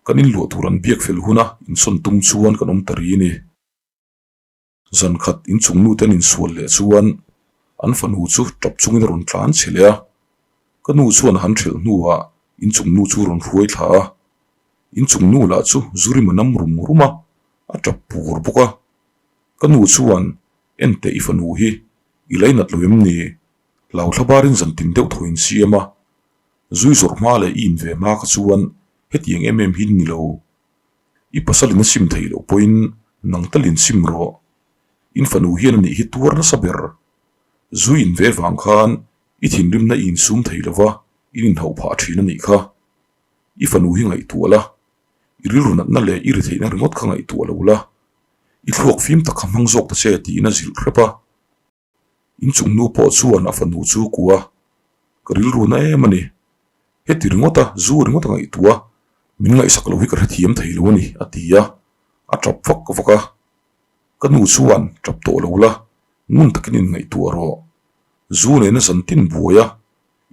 S1: kan inluah tur an biak fel huna insawn tum chuan kan awm ta ri a ni. Zan khat inchung nute an insual leh chuan an fanu chu tap chungin a rawn tlan che leh a, ka nu chuan a han ṭhelh hnuah inchung nu chu a rawn hruai thla a, inchung nu lah chu zu rim a nam rum rum a, a tap pur bawk a, ka nu chuan Enteh i fanu hi i lainat lo em ni? Hlauthla barin zan tin deuh thaw in siam a, zui zawrh hma leh i in ve hma kha chuan hetiang em em hi ni lo. I pasal in a sim theih loh pawhin nang tal in sim rawh. In fanu hian a nih hi tuar nasa ber. Zui in ve vang khan i thinrimna i insum thei lova in inhauh phah thin a nih kha. I fanu hi ngaihtuah la, i rilru natna leh i ri theihna ringawt kha ngaihtuah lo la. I thluak fim tak kha hmang zawk ta che tiin a zilh hrep a. Inchung nu pawh chuan a fanu chu kua ka rilru na em a ni. Heti ringawt a, zu ringawt a ngaihtuah a, min ngaihsak lo hi ka hrethiam thei lo a ni a ti a, a tap vak vak a. Ka nu chuan tap tawh lo la, ngun takin inngaihtuah rawh. Zu nena zan tin buai a,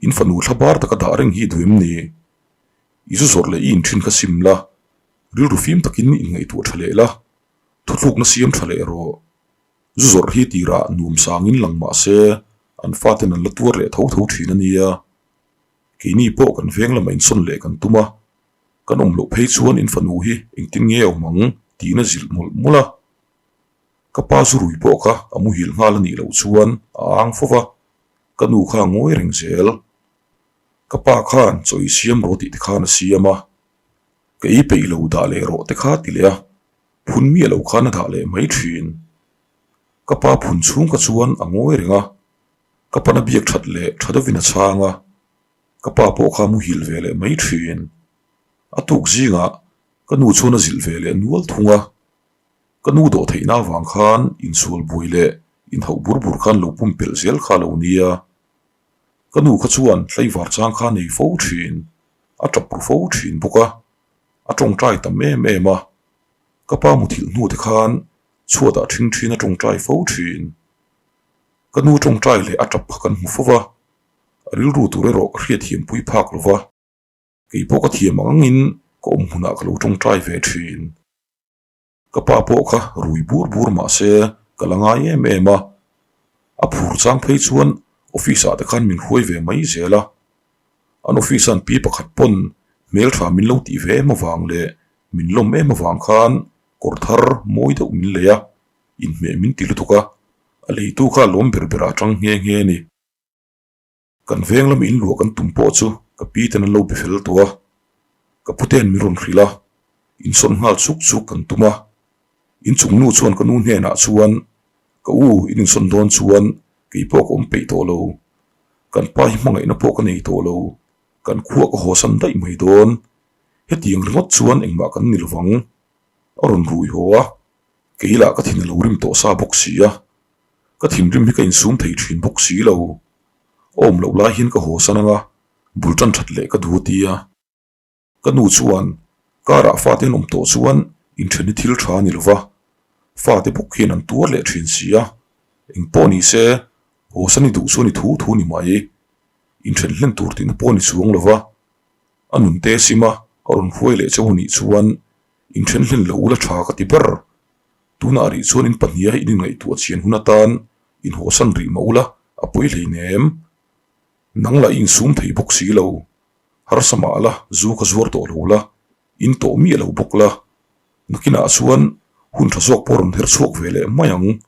S1: in fanu thla bar taka dah reng hi i duh em ni? I zu zawrh leh i inthin kha sim la, Rilru fim takin inngaihtuah tha leh la, thuthlukna siam tha leh rawh. Zu zawrh hi tirah nuam sangin lang mah se an faten an la tuar leh tho tho thin a nia. Keini pawh kan veng lamah insawn leh kan tum a, kan awm loh phei chuan in fanu hi engtin nge awm ang tiin a zilh mawlh mawlh a. Ka pa zu rui pawh kha a muhil nghal a nih loh chuan a ang fo va, ka nu kha a ngawi reng zel. Ka pa khan chaw i siam rawh tih te khan a siam a. Ka ei peih lo dah leh rawh te kha ti leh a, phun miah lo khan a dah leh mai thin. Ka pa phun chhung kha chuan a ngawi reng a, ka pana biak that leh tha deuhin a chhang a, ka pa pawh kha muhil ve leh mai thin. A tuk zingah ka nu chuan a zilh ve leh nual thung a, ka nu dawh theihna avang khan insual buai leh inhauh bur bur khan lo pumpelh zel kha a lo nia. Ka nu kha chuan tlaivar chang kha a nei fo thin. A tap ru fo thin bawk a, a tawngtai tam em em a. Ka pa muthilh hnu te khan chhuatah thing thin a tawngtai fo thin. Ka nu tawngtai leh a tap kha kan hmu fo va, a rilru tur erawh ka hriatthiam pui phak lo va. Kei pawh ka thiam ang angin ka awm hmunah ka lo tawngtai ve thin. Ka pa pawh kha rui bur bur mah se ka la ngai em em a, a phur chang phei chuan office ah te khan min hruai ve mai zel a, an office an pi pakhat pawn hmeltha min lo tih ve em avang leh min lawm em avang khan kawr thar mawi deuh min lei a, inhmeh min ti lutuk a, a leitu kha a lawm ber ber ah tang nghe nghe a ni. Kan veng lam in luah kan tum pawh chu ka pi ten an lo be fel tawh a, ka pu ten min rawn hrilh a, insawn nghal chuk chuk kan tum a. Inchung nu chuan ka nu hnenah chuan, Ka u, in insawn dawn chuan kei pawh ka awm peih tawh lo. Kan pa hi hmangaihna pawh ka nei tawh lo, kan khua ka hawsan daih mai dawn. Hetiang ringawt chuan engmah kan ni lovang. A rawn rui haw a, kei lah ka thin a lo rim tawh sa bawk si a. Ka thinrim hi ka insum thei thin bawk si lo. A awm loh lai hian ka haw san anga bul tan that leh ka duh tia. Ka nu chuan karah fate an awm tawh chuan inthen hi thil tha a ni lova, fate bawk hian an tuar leh thin si a, eng pawh ni se haw san i duh chuan i thu thu ni mai. Inthen hlen tur tihna pawh a ni chuang lova, a nunte sima a rawn hruai leh chauh a nih chuan inthen hlen lo ula tha ka ti ber. Tunah rih chuan in pahniha in inngaihtuah chian hun atan inhawhsan rih mah ula a pawi hleinem. Nang lah i insum thei bawk si lo. Harsa mah la, zu ka zuar tawh lo la, in tawh miah lo bawk la. Nakinah chuan Hun tha zawk pawh rawn her chhuak ve leh mai ang,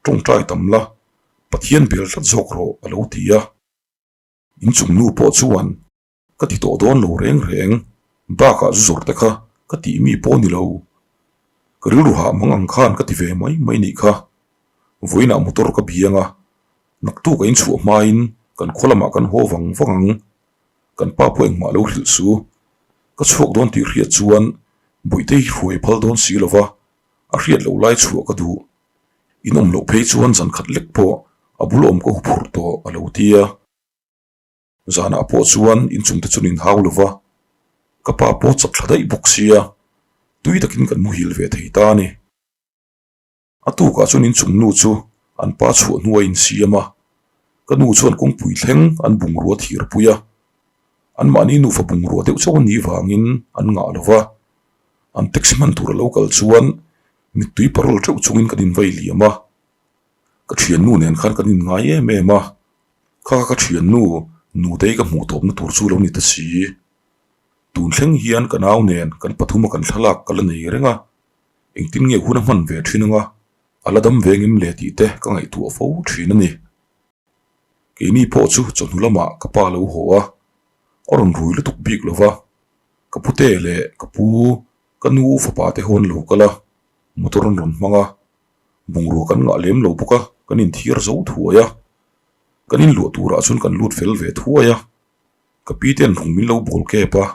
S1: tawngtai tam la, Pathian bel tlat zawk rawh a lo ti a. Inchung nu pawh chuan Ka ti tawh dawn lo reng reng, bakah zu zawrh te kha ka tih mi pawh ni lo. Ka rilru hah mang ang khan ka ti ve mai mai nih kha. Vawiinah motor ka biang a, naktuk a inchhuah hmain kan khaw lamah kan haw vang vang ang. Kan pa pawh engmah lo hrilh su. Ka chhuak dawn tih hriat chuan Bawihte hi hruai phal dawn si lo va, a hriat loh lai chhuah ka duh. In awm loh phei chuan zan khat lek pawh a bul awm ka huphurh tawh a lo ti a. Zanah pawh chuan inchungte chu nin hau lo va, ka pa pawh chak thla daih bawk sia, tui takin kan muhil ve thei ta a ni. A tukah chuan inchung nu chu an pa chhuah hnu a insiam a, ka nu chuan kawngpui thleng an bungrua thirpui a, anmahni nufa bungrua deuh chauh a nih vangin an ngah lo va, an taxi hman tur a lo kal chuan mittui parawl teuh chungin kan invai liam a, ka thiannu nen khan kan inngai em em a. Kha ka thiannu nutei ka hmuh tawpna tur chu lo ni ta si. Tun thleng hian ka nau nen kan pathuma kan thlalak ka la nei reng a, engtin nge hun a hman ve thin anga a la dam ve ngem le tih te ka ngaihtuah fo thin a ni. Keini pawh chu chawhnu lamah ka pa lo haw a, a rawn rui lutuk bik lo va, ka pute leh ka pu ka nu fapa te ho an lo kal a, motor an rawn hmang a, Bungrua kan ngah lem lo bawk a, kan inthiar zo thuai a. Kan inluah turah chuan kan lut fel ve thuai a. Ka pi ten rung min lo bawl kep a,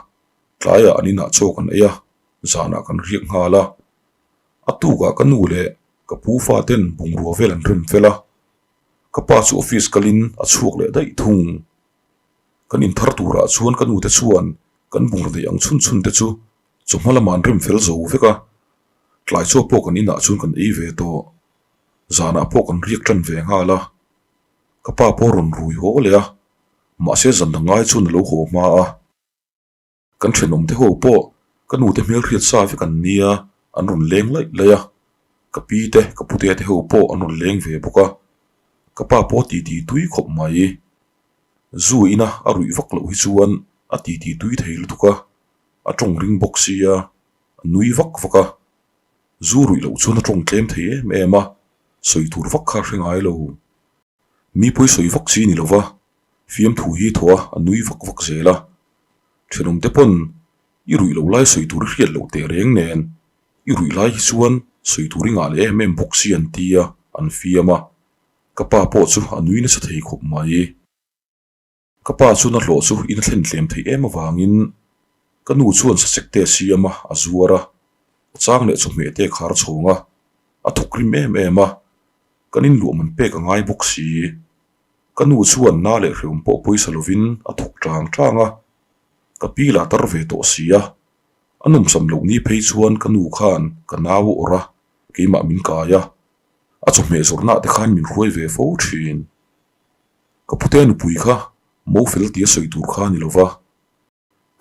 S1: tlaiah an inah chaw kan ei a, zanah kan riak nghal a. A tukah ka nu leh ka pu fa ten bungrua vel an rem fel a. Ka pa chu office kalin a chhuak leh daih thung. Kan inthar turah chuan ka nu te chuan kan bungrua neih ang chhun chhun te chu Chawhma lamah an rem fel zo vek a, tlai chaw pawh kan inah chuan kan ei ve tawh. Zanah pawh kan riak tan ve nghal a, ka pa pawh a rawn rui haw leh a, mahse zan dang ngai chuan a lo haw hma a. Kan thenawm te ho pawh ka nu te hmelhriat sa vek an nia, an rawn leng laih laih a, ka pi te ka pute te ho pawh an rawn leng ve bawk a, ka pa pawh titi tui khawp mai. Zu ina a ruih vak loh hi chuan a titi tui thei lutuk a. A tawng ring bawk sia, a nui vak vak a. Zu ruih loh chuan a tawng tlem thei em em a, sawi tur vak kha a hre ngai lo. Mi pawi sawi vak chi ni lova, fiamthu hi thaw a, a nui vak vak zel a. Thenawmte pawn i ruih loh lai sawi tur i hriat loh teh reng nen, i ruih lai hi chuan sawi tur i ngah leh em em bawk si an ti a, an fiam a. Ka pa pawh chu a nui nasa thei khawp mai. Ka pa chuan a hlawh chu in a thlen tlem theih em avangin ka nu chuan sasek te a siam a, a zuar a, a chang leh chawhmeh te a khar chhawng a, a thawk rim em em a, kan inluah man pek a ngai bawk si. Ka nu chuan na leh hreawm pawh pawisa lovin a thawk tang tang a, ka pi la tar ve tawh si a, a nawmsam loh ni phei chuan ka nu khan ka nau a awrh a, keimah min kai a, a chawhmeh zawrhnaah te khan min hruai ve fo thin. Ka pute nupui kha mo fel tia sawi tur kha a ni lo va,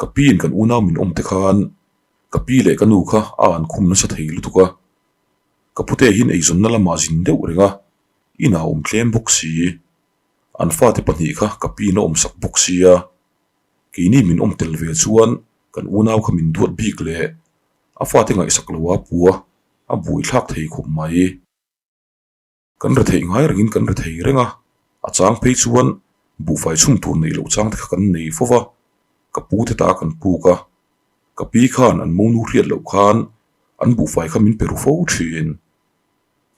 S1: ka piin kan unau min awm te khan ka pi leh ka nu kha a an khum nasa thei lutuk a, ka pute hian eizawnna lamah zin deuh reng a, inah a awm tlem bawk si, an fate pahnih kha ka piin a awmsak bawk sia, keini min awm tel ve chuan kan unau kha min duat bik leh a fate ngaihsak lo a pu a, a buaithlak thei khawp mai. Kan retheih ngai rengin kan rethei reng a, a chang phei chuan buhfai chhum tur neih loh chang te kha kan nei fo va, ka pu te ta kan puk a, ka pi khan an monu hriat loh khan an buhfai kha min pe ru fo thin.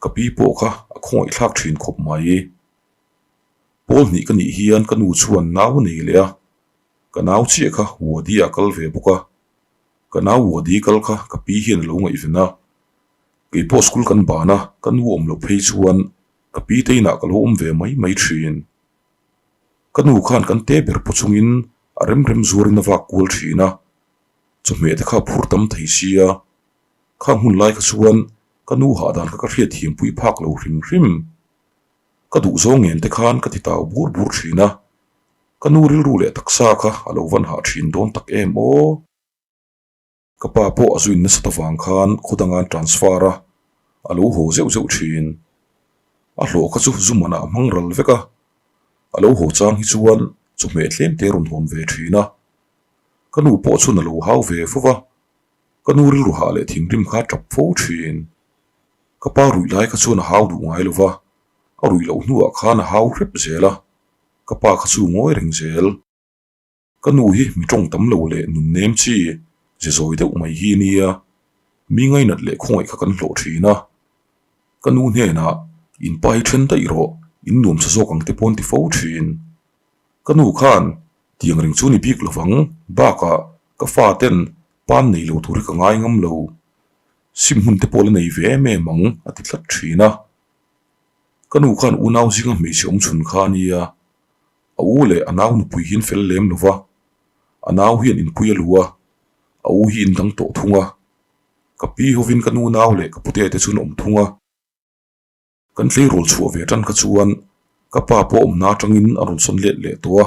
S1: Ka pi pawh kha a khawngaih thlak thin khawp mai. Pawl hnih ka nih hian ka nu chuan nau a nei leh a, ka nau chiah kha Wadi ah kal ve bawk a, ka nau Wadi kal kha ka pi hian a lo ngaihven a, Kei pawh school kan ban a, ka nu awm loh phei chuan ka pi te inah ka lo awm ve mai mai thin. Ka nu khan kan te ber paw chungin a rem rem zuarin a vak kual thin a, chawhmeh te kha a phur tam thei sia. Khang hun lai kha chuan ka nu hahdan kha ka hriatthiam pui phak lo hrim hrim. Ka duh zawng ngen te khan ka ti tau bur bur thin a, ka nu rilru leh taksa kha a lo van hah thin dawn tak em aw. Ka pa pawh a zuin nasat avang khan khaw danga an transfer a, a lo haw zeuh zeuh thin. A hlawh kha chu zu manah a hmang ral vek a, a lo haw chang hi chuan chawhmeh tlem te a rawn hawn ve thin a. Ka nu pawh chuan a lo hau ve fo va, ka nu rilru hah leh thinrim kha a tap fo thin. Ka pa ruih lai kha chuan a hau duh ngai lo va, a ruih loh hnuah khan a hau hrep zel a, ka pa kha chu ngawi reng zel. Ka nu hi mi tawng tam lo leh nun nem chi ze zawi deuh mai hi nia, mi ngainat leh khawngaih kha kan hlawh thin a. Ka nu hnenah, In pa hi then daih rawh, in nuam chhe zawk ang te pawn ti fo thin. Ka nu khan, Tiang reng chu ni bik lovang, bakah ka fa ten pan nei lo tur hi ka ngai ngam lo. Sim hmun te pawh la nei ve em em ang, a ti tlat thin a. Ka nu khan unau zinga hmeichhe awm chhun kha a nia, A u leh a nau nupui hi an fel lem lo va, a nau hian inpui a lu a, a u hi in dang tawh thung a. Ka pi hovin ka nu nau leh ka pute te chu an awm thung a. Kan tleirawl chhuah ve tan kha chuan ka pa pawh awmna atangin a rawn sawn let leh tawh a.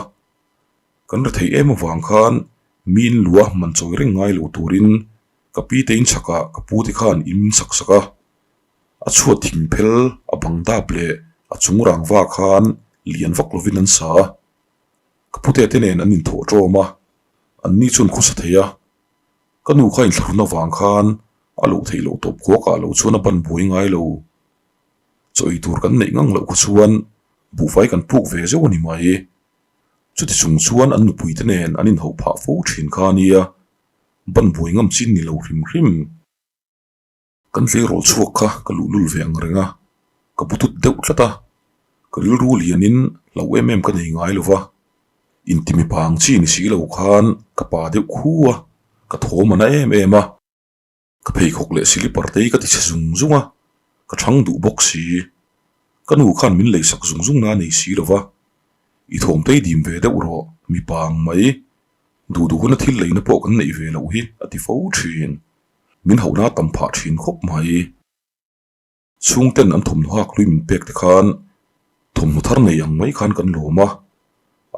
S1: Kan ri theih em avang khan mi in lua man chawi reng ngai lo turin ka pi te in chhakah ka pu te khan in min chhak sak a. A chhuat thing phel a bang dap leh a chung rangva khan lian vak lovin an sa a, ka pute te nen an inthawh ṭawm a, an ni chuan khawsa thei a. Ka nu kha inthlahrun avang khan a loh theih loh tawp khuakah lo chuan a ban buai ngai lo. Chaw ei tur kan neih ngang loh kha chuan buhfai kan puk ve zeuh a ni mai. Chuti chung chuan an nupui te nen an inhauh phah fo ṭhin kha a nia, ban buai ngam chin ni lo hrim hrim. Kan tleirawl chhuak kha ka luhlul ve ang reng a, ka bu tut deuh tlat a, ka rilru lianin hlauh em em ka nei ngai lo va, inti mipa ang chi ni si lo khan ka pa deuh khu a, ka thawm a na em em a, ka pheikhawk leh silipar te hi ka ti chhe zung zung a, ka chhang duh bawk si, ka nu khan min leisak zung zung na nei si lo va, i thawm te hi dim ve deuh rawh mipa ang mai, duh duh huna thil leina pawh kan neih ve loh hi a ti fo thin. Min hauhna tam phah thin khawp mai. Chhungten an thawmhnaw hak hlui min pek te khan thawmhnaw thar nei ang mai khan kan lawm a,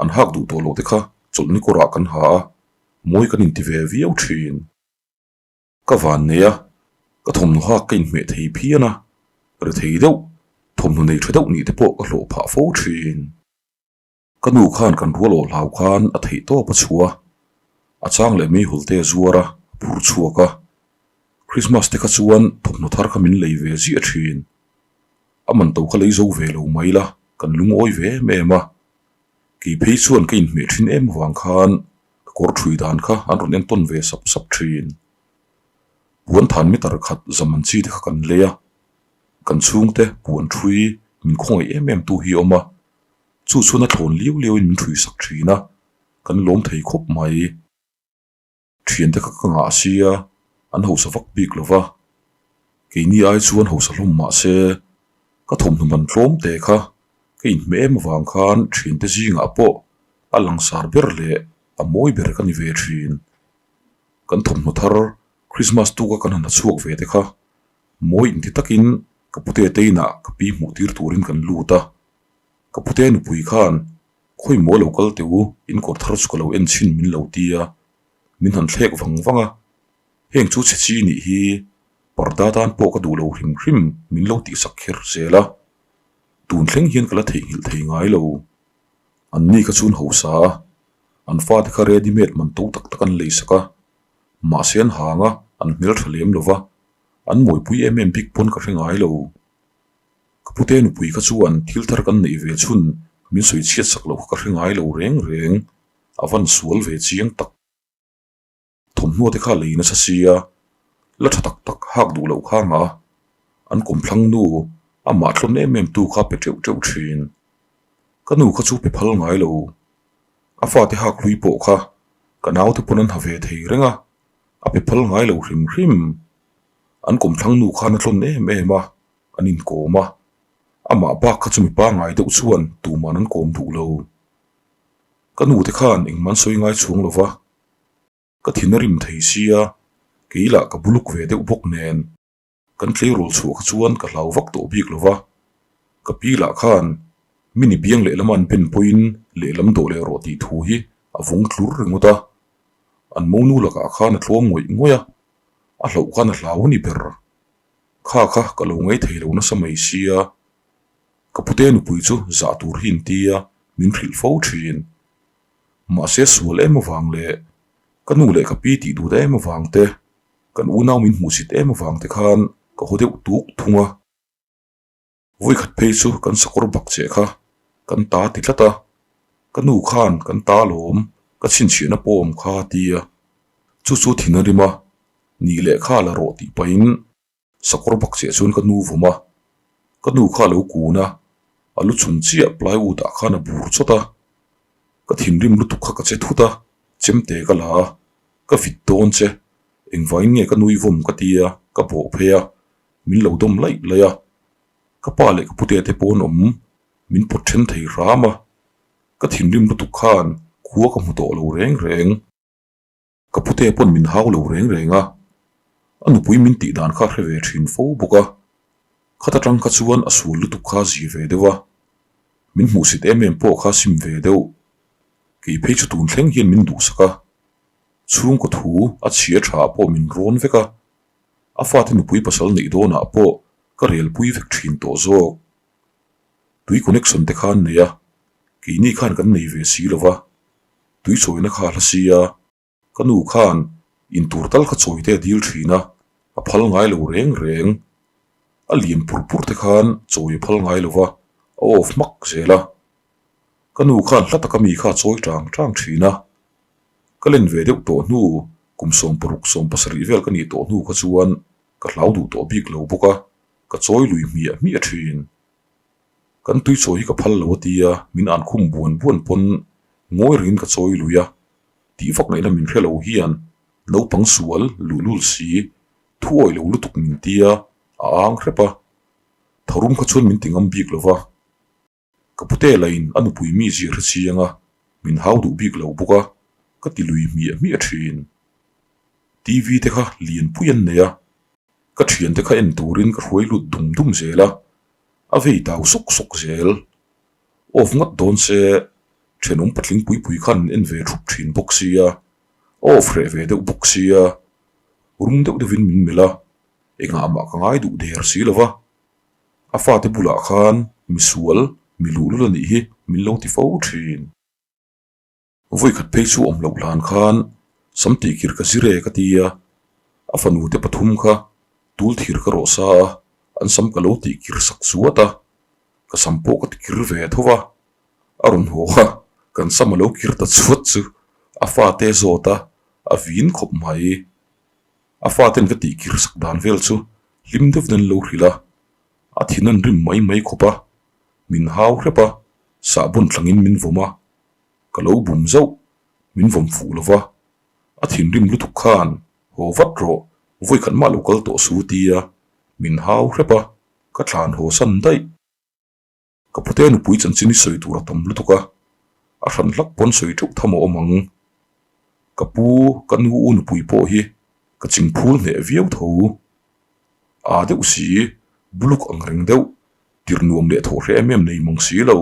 S1: an hak duh tawh loh te kha chawlhni kawrah kan ha a, mawi kan inti ve viau thin. Ka van nei a, ka thawmhnaw hak ka inhmeh thei phian a, ri thei deuh, thawmhnaw nei tha deuh nih te pawh ka hlawh phah fo thin. Ka nu khan kan rual awh hlau khan a theih tawp a chhuah a, a chang leh meihawl te a zuar a, a phur chhuak a. Christmas te kha chuan thawmhnaw thar kha min lei ve ziah thin. A man to kha lei zo ve lo mai la, kan lungawi ve em em a. Kei phei chuan ka inhmeh thin em avang khan ka kawr thui dan kha an rawn entawn ve sap sap thin. Puan than meter khat zaman chi te kha kan lei a, kan chhungte puan thui min khawngaih em em tu hi a awm a. Chu chuan a thlawn liau liauin min ṭhui sak ṭhin a, kan lawm thei khawp mai. Ṭhiante kha ka ngah sia, an hausa vak bik lo va. Keini ai chuan hausa hlawm mah se, ka thawmhnaw man tlawm te kha ka inhmeh em avang khan ṭhiante zingah pawh a langsar ber leh a mawi ber ka ni ve ṭhin. Kan thawmhnaw thar Krismas tuka kan han ha chhuak ve te kha mawi inti takin ka pute te inah ka pi hmuh tir turin kan lut a. Ka pute nupui khan khawi maw lo kal teh u, in kawr thar chu ka lo en chhin min lo ti a, min han thlek vang vang a, heng chu chhe chi nih hi parda tan pawh ka duh lo hrim hrim min lo tihsak kher zel a, tun thleng hian ka la theihnghilh thei ngai lo. An ni kha chun hausa a, an fate kha ready made man to tak tak an leisak a, mahse an hang a, an hmeltha lem lo va, an mawipui em em bik pawn ka hre ngai lo. Ka pute nupui kha chuan thil thar kan neih ve chhun min sawi chhiat sak loh kha ka hre ngai lo reng reng, a van sual ve chiang tak. Thawmhnaw te kha lei nasa sia, la tha tak tak hak duh loh kha ngah a, an kawmthlang nu amah tlawn em em tu kha pe teuh teuh thin. Ka nu kha chu pe phal ngai lo, a fate hak hlui pawh kha ka naute pawn an ha ve thei reng a, a pe phal ngai lo hrim hrim. An kawmthlang nu khan a tlawn em em a, an inkawm a, amah bak kha chu mi pangngai deuh chuan tuman an kawm duh lo. Ka nu te khan engmah an sawi ngai chhuang lo va, ka thin a rim thei sia, kei lah ka buluk ve deuh bawk nen kan tleirawl chhuah kha chuan ka hlau vak tawh bik lo va, ka pi lah khan mini biang lehlam an ben pawhin lehlam dawh leh rawh tih thu hi a vawng tlur ringawt a, an monu lakah khan a tlawm ngawih ngawih a, a hlauh khan a hlau a ni ber. Kha kha ka lo ngaih thei lo nasa mai sia, ka pute nupui chu zah tur hi intia min hrilh fo thin. Mahse sual em avang leh ka nu leh ka pi tih duh em avang te, kan unau min hmuhsit em avang te khan ka haw deuh tuk thung a. Vawikhat phei chu kan sakawr bak che kha kan ta ti tlat a, ka nu khan kan ta lawm ka chhinchhiahna pawm kha a ti a, chu chu thin a rim a, nih leh kha la rawh tih pahin sakawr bak chiah chuan ka nu vawm a, ka nu kha a lo kun a, a lu chung chiah plywood ah khan a bur chawt a, ka thinrim lutuk kha ka che thut a, chemte ka la a, ka vit dawn che, engvangin nge ka nui vawm ka ti a, ka bawh phei a, min lo dawm laih laih a, ka pa leh ka pute te pawn awm min pawt then thei hram a, ka thinrim lutuk khan khua ka hmu tawh lo reng reng. Ka pute pawn min hau lo reng reng a, a nupui min tih dan kha a hre ve thin fo bawk a, khat atang kha chuan a sual lutuk kha a zi ve deuh a, min hmuhsit em em pawh kha sim ve deuh, kei phei chu tun thleng hian min duhsak a, chhungkaw thu a chhia tha ah pawh min rawn vek a, a fate nupui pasal neih dawnah pawh ka relpui vek thin tawh zawk. Tui connection te khan nei a, keini khan kan nei ve si lo va, tui chawina kha a hla si a, ka nu khan in tur tal kha chawi te a dil thin a, a phal ngai lo reng reng. A lian pur pur te khan chawi a phal ngai lo va, a off hmak zel a. Ka nu khan hla taka mi kha a chawi tang tang thin a. Ka len ve deuh tawh hnu, kum 16 17 vel ka nih tawh hnu kha chuan ka hlau duh tawh bik lo bawk a, ka chawi lui hmiah hmiah thin. Kan tui chawi hi ka phal lo a tia, min an khum buan buan pawn ngawi rengin ka chawi lui a, tih vak ngaihna min hre lo hian naupang sual luhlul si thu awih lo lutuk min tia a ang hrep a, tharum kha chuan min ti ngam bik lo va. Ka pute lahin a nupui mi zir hre chiang a, min hau duh bik lo bawk a, ka ti lui hmiah hmiah thin. TV te kha lianpui an nei a, ka thiante kha en turin ka hruai lut dum dum zel a, a vei tau sawk sawk zel. Off ngawt dawn se, thenawm patling pui pui khan an en ve thup thin bawk sia, a off hreh ve deuh bawk sia, rum deuh deuhin min melh a, engah mah ka ngai duh der si lo va. A fate bulah khan misual, mi luhlul a nih hi min lo ti fo thin. Vawikhat phei chu awm loh hlan khan sam tihkir ka zir e ka ti a, a fanu te pathum kha tul thir ka rawh sa a, an sam ka lo tihkir sak chuat a, ka sam pawh ka tikir ve tho va, a rawn haw a, kan sam a lo kir ta chuat chu a fate zawt a, a vin khawp mai. A faten ka tihkir sak dan vel chu hlim deuhin an lo hrilh a, a thin an rim mai mai khawp a, min hau hrep a, sahbawn thlangin min vawm a, ka lo bum zauh, min vawm fuh lo va, a thinrim lutuk khan haw vat rawh, vawikhat mah lo kal tawh su tia min hau hrep a, ka thlan haw san daih. Ka pute nupui chanchin hi sawi tur a tam lutuk a, a hran hlak pawn sawi teuh tham a awm ang. Ka pu, ka nu u nupui pawh hi ka chingphul hneh viau tho. Aa deuh si, buluk ang reng deuh, tirh nuam leh thawh hreh em em nei mang si lo.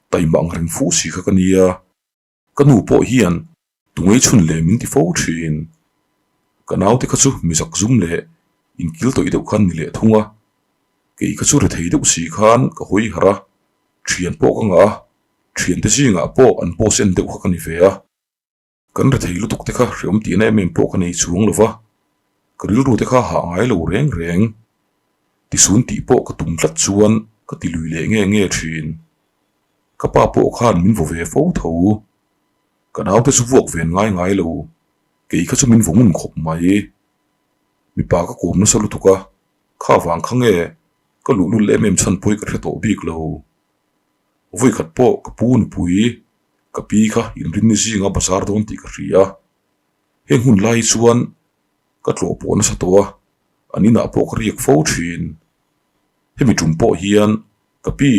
S1: Taima ang reng fu si kha ka nia. Ka nu pawh hian tungei chhun leh min ti fo thin. Ka naute kha chu mizak zum leh inkil tawih deuh khan ni leh thung a. Kei kha chu rethei deuh si khan ka hawi harh a, thian pawh ka ngah a, thiante zingah pawh an post en deuh kha ka ni ve a. Kan rethei lutuk te kha hreawm tihna em em pawh ka nei chuang lo va, ka rilru te kha hah ngai lo reng reng. Tisun tih pawh ka tum tlat chuan ka ti lui leh nge nge thin. Ka pa pawh khan min vaw ve fo tho. Ka naute chu vuak ven ngai ngai lo, kei kha chu min vaw ngun khawp mai. Mipa ka kawm nasa lutuk a, kha vang kha nge ka luhlul em em chhan pawi ka hre tawh bik lo. Vawikhat pawh ka pu nupui ka pi kha inrinni zinga bazar dawn tih ka hria. Heng hun lai hi chuan ka tlawh pawh nasa tawh a, an inah pawh ka riak fo thin. Hemi tum pawh hian ka pi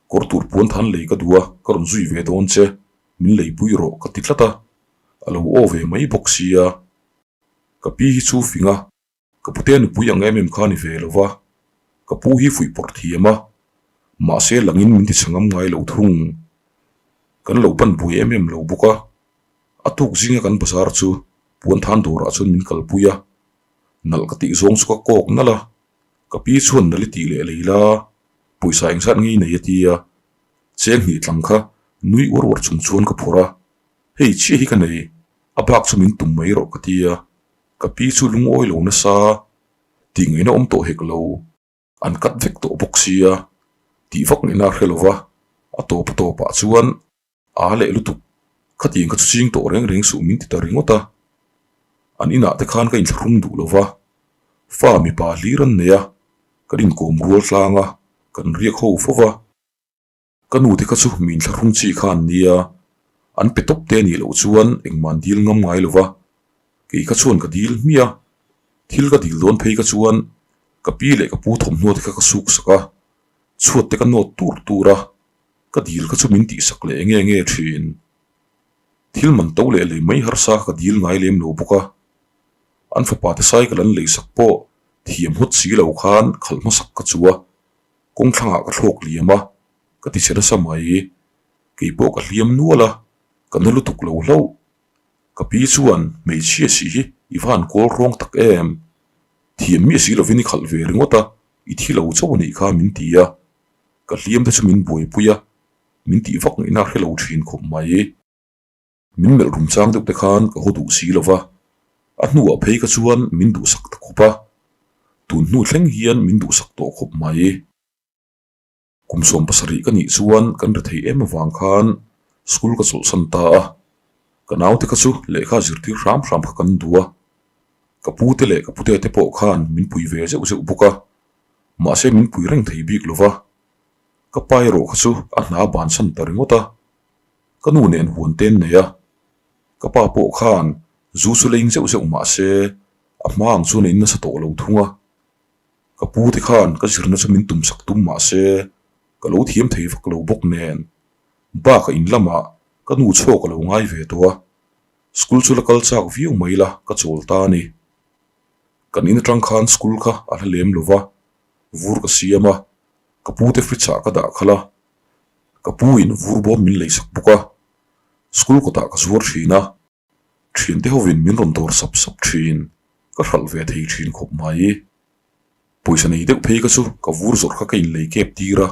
S1: kawr tur puan than lei ka duh a, ka rawn zui ve dawn che, min leipui rawh ka ti tlat a, a lo aw ve mai bawk sia. Ka pi hi chu fing a. Ka pute nupui ang em em kha ni ve lo va, ka pu hi fuih pawrh thiam a, mahse langin min ti chhe ngam ngai lo thung. Kan lo ban buai em em lo bawk a, a tuk zinga kan bazar chu puan than dawrah chuan min kalpui a, nalh ka tih zawng chu ka kawk nalh a, ka pi chuan nalh i tih leh lei la, pawisa engzat ngei nei a ti a, cheng hnih tlang kha nui uar uar chung chuan ka phawrh a, hei chiah hi ka nei, a bak chu min tum mai rawh ka ti a. Ka pi chu lungawi lo nasa, tih ngaihna awm tawh hek lo, an cut vek tawh bawk sia. Tih vak ngaihna a hre lo va, a tawp a tawpah chuan a leh lutuk, khatiang kha chu ching tawh reng reng suh min ti ta ringawt a. An inah te khan ka inthlahrung duh lo va, fa mipa hlir an nei a, kan inkawm rual tlang a, kan riak ho fo va. Ka nu te kha chu mi inthlahrung chi kha an nia, an pe tawp te anih loh chuan engmah an dil ngam ngai lo va, kei kha chuan ka dil hmiah a, thil ka dil dawn phei kha chuan ka pi leh ka pu thawmhnaw te kha ka suk sak a, chhuat te ka nawt tur tur a, ka dil kha chu min tihsak leh nge nge thin. Thil man to leh lei mai harsa kha ka dil ngai lem lo bawk a, an fapa te cycle an leisak pawh thiam hawt si lo khan khalh hmasak ka chu a. Kawng thlangah ka thlawk liam a, ka ti che nasa mai. Kei pawh ka hliam nual a, ka na lutuk lo hlauh. Ka pi chuan hmeichhia si hi i va han kawl rawng tak em? Thiam miah si lovin i khalh ve ringawt a, i thi lo chauh a nih kha min ti a. Ka hliam te chu min buaipui a, min tih vak ngaihna a hre lo thin khawp mai. Min melh rum chang deuh te khan ka haw duh si lo va, a hnuah phei kha chuan min duhsak ta khawp a, tun hnu thleng hian min duhsak tawh khawp mai. Kum 70 ka nih chuan kan ri thei em avang khan school ka chawlhsan ta a, ka naute kha chu lehkha zirtir hram hram kha kan duh a, ka pu te leh ka pute te pawh khan min pui ve zeuh zeuh bawk a, mahse min pui reng thei bik lo va, ka pa erawh kha chu a hna bansan ta ringawt a. Ka nu nen huan te an nei a, ka pa pawh khan zu chu la in zeuh zeuh mah se a hma ang chuan a in nasa tawh lo thung a. Ka pu te khan ka zirna chu min tumsak tum mah se ka lo thiam thei vak lo bawk nen bakah in lamah ka nu chhuak a lo ngai ve tawh a, school chu la kal chak viau mai la ka chawl ta a ni. Kan in atang khan school kha a hla lem lo va, vur ka siam a, ka pu te fridge ah ka dah khalh a. Ka pu in vur bawm min leisak bawk a, school kawtah ka zuar thin a, thiante hovin min rawn dawr sap sap thin, ka hralh ve thei thin khawp mai. Pawisa nei deuh phei ka chu ka vur zawrh kha ka inlei kep tir a,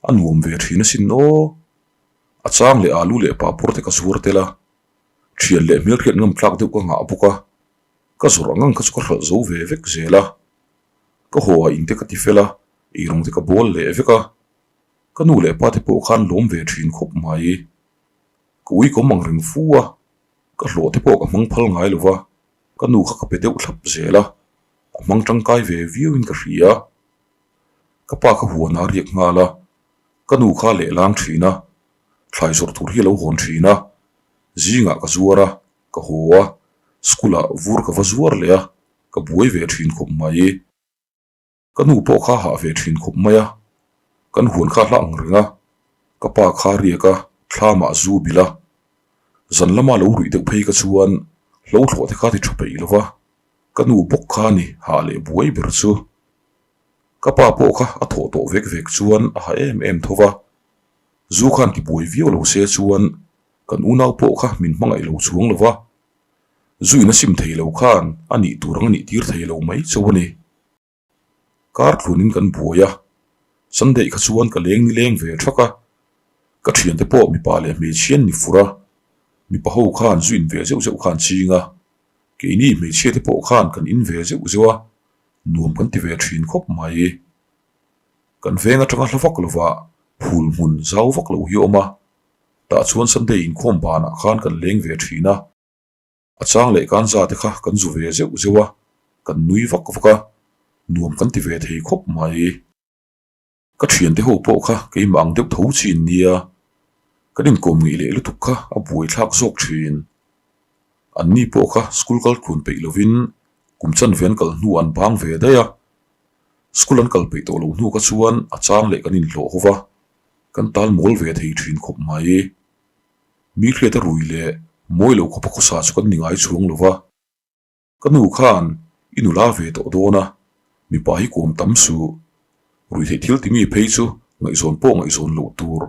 S1: a nuam ve thin asin aw. A chang leh alu leh papawr te ka zuar tel a, thian leh hmelhriat ngam tlak deuh ka ngah bawk a, ka zawrh ang ang kha chu ka hralh zo ve vek zel a. Ka haw ah inte ka ti fel a, eirawng te ka bawl leh vek a. Ka nu leh pa te pawh khan lawm ve thin khawp mai. Ka ui kawm ang reng fu a, ka hlawh te pawh ka hmang phal ngai lo va, ka nu kha ka pe deuh thlap zel a, a hmang tangkai ve viau in ka hria. Ka pa kha huan a riak nghal a, ka nu kha lehlang thin a, thlai zawrh tur hi a lo hawn thin a, zingah ka zuar a, ka haw a, school ah vur ka va zuar leh a, ka buai ve thin khawp mai. Ka nu pawh kha hah ve thin khawp mai a, kan huan kha hla ang reng a, ka pa kha riak a, thlamah zu bilh a, zan lama lo ruih deuh phei ka chuan hlo thlawh te kha ti tha peih lo va, ka nu bawk kha ni hah leh buai ber chu. Ka pa pawh kha a thawh tawh vek vek chuan a ha em em tho va, zu khan ti buai viau lo se chuan kan unau pawh kha min hmangaih lo chuang lo va, zu in a sim thei lo khan a nih tur ang a nih tir thei lo mai chauh a ni. Kar tlunin kan buai a, Sunday kha chuan ka leng ni leng ve thak a, ka thiante pawh mipa leh hmeichhia an ni fur a, mipa ho khan zu in ve zeuh zeuh khan ching a, keini hmeichhia te pawh khan kan in ve zeuh zeuh a, nuam kan ti ve thin khawp mai. Kan veng atanga hla vak lovah phul hmun zau vak lo hi a awm a, tah chuan Sunday inkhawm banah khan kan leng ve thin a. A chang leh kan za te kha kan zu ve zeuh zeuh a, kan nui vak vak a, nuam kan ti ve thei khawp mai. Ka thiante ho pawh kha keimah ang deuh tho chin nia, kan inkawm ngeih leh lutuk kha a buaithlak zawk thin. Anni pawh kha school kal tlun peih lovin kum chanve an kal hnu an bang ve daih a, school an kal peih tawh loh hnu kha chuan a chang leh kan inhlawh ho va, kan tal mawl ve thei thin khawp mai. Mi hriat a rui leh mawi lo khawpa khawsa chu kan ni ngai chuang lo va. Ka nu khan i nula ve tawh dawn a, mipa hi kawm tam suh. Rui theih thil timi phei chu ngaihzawn pawh ngaihzawn loh tur.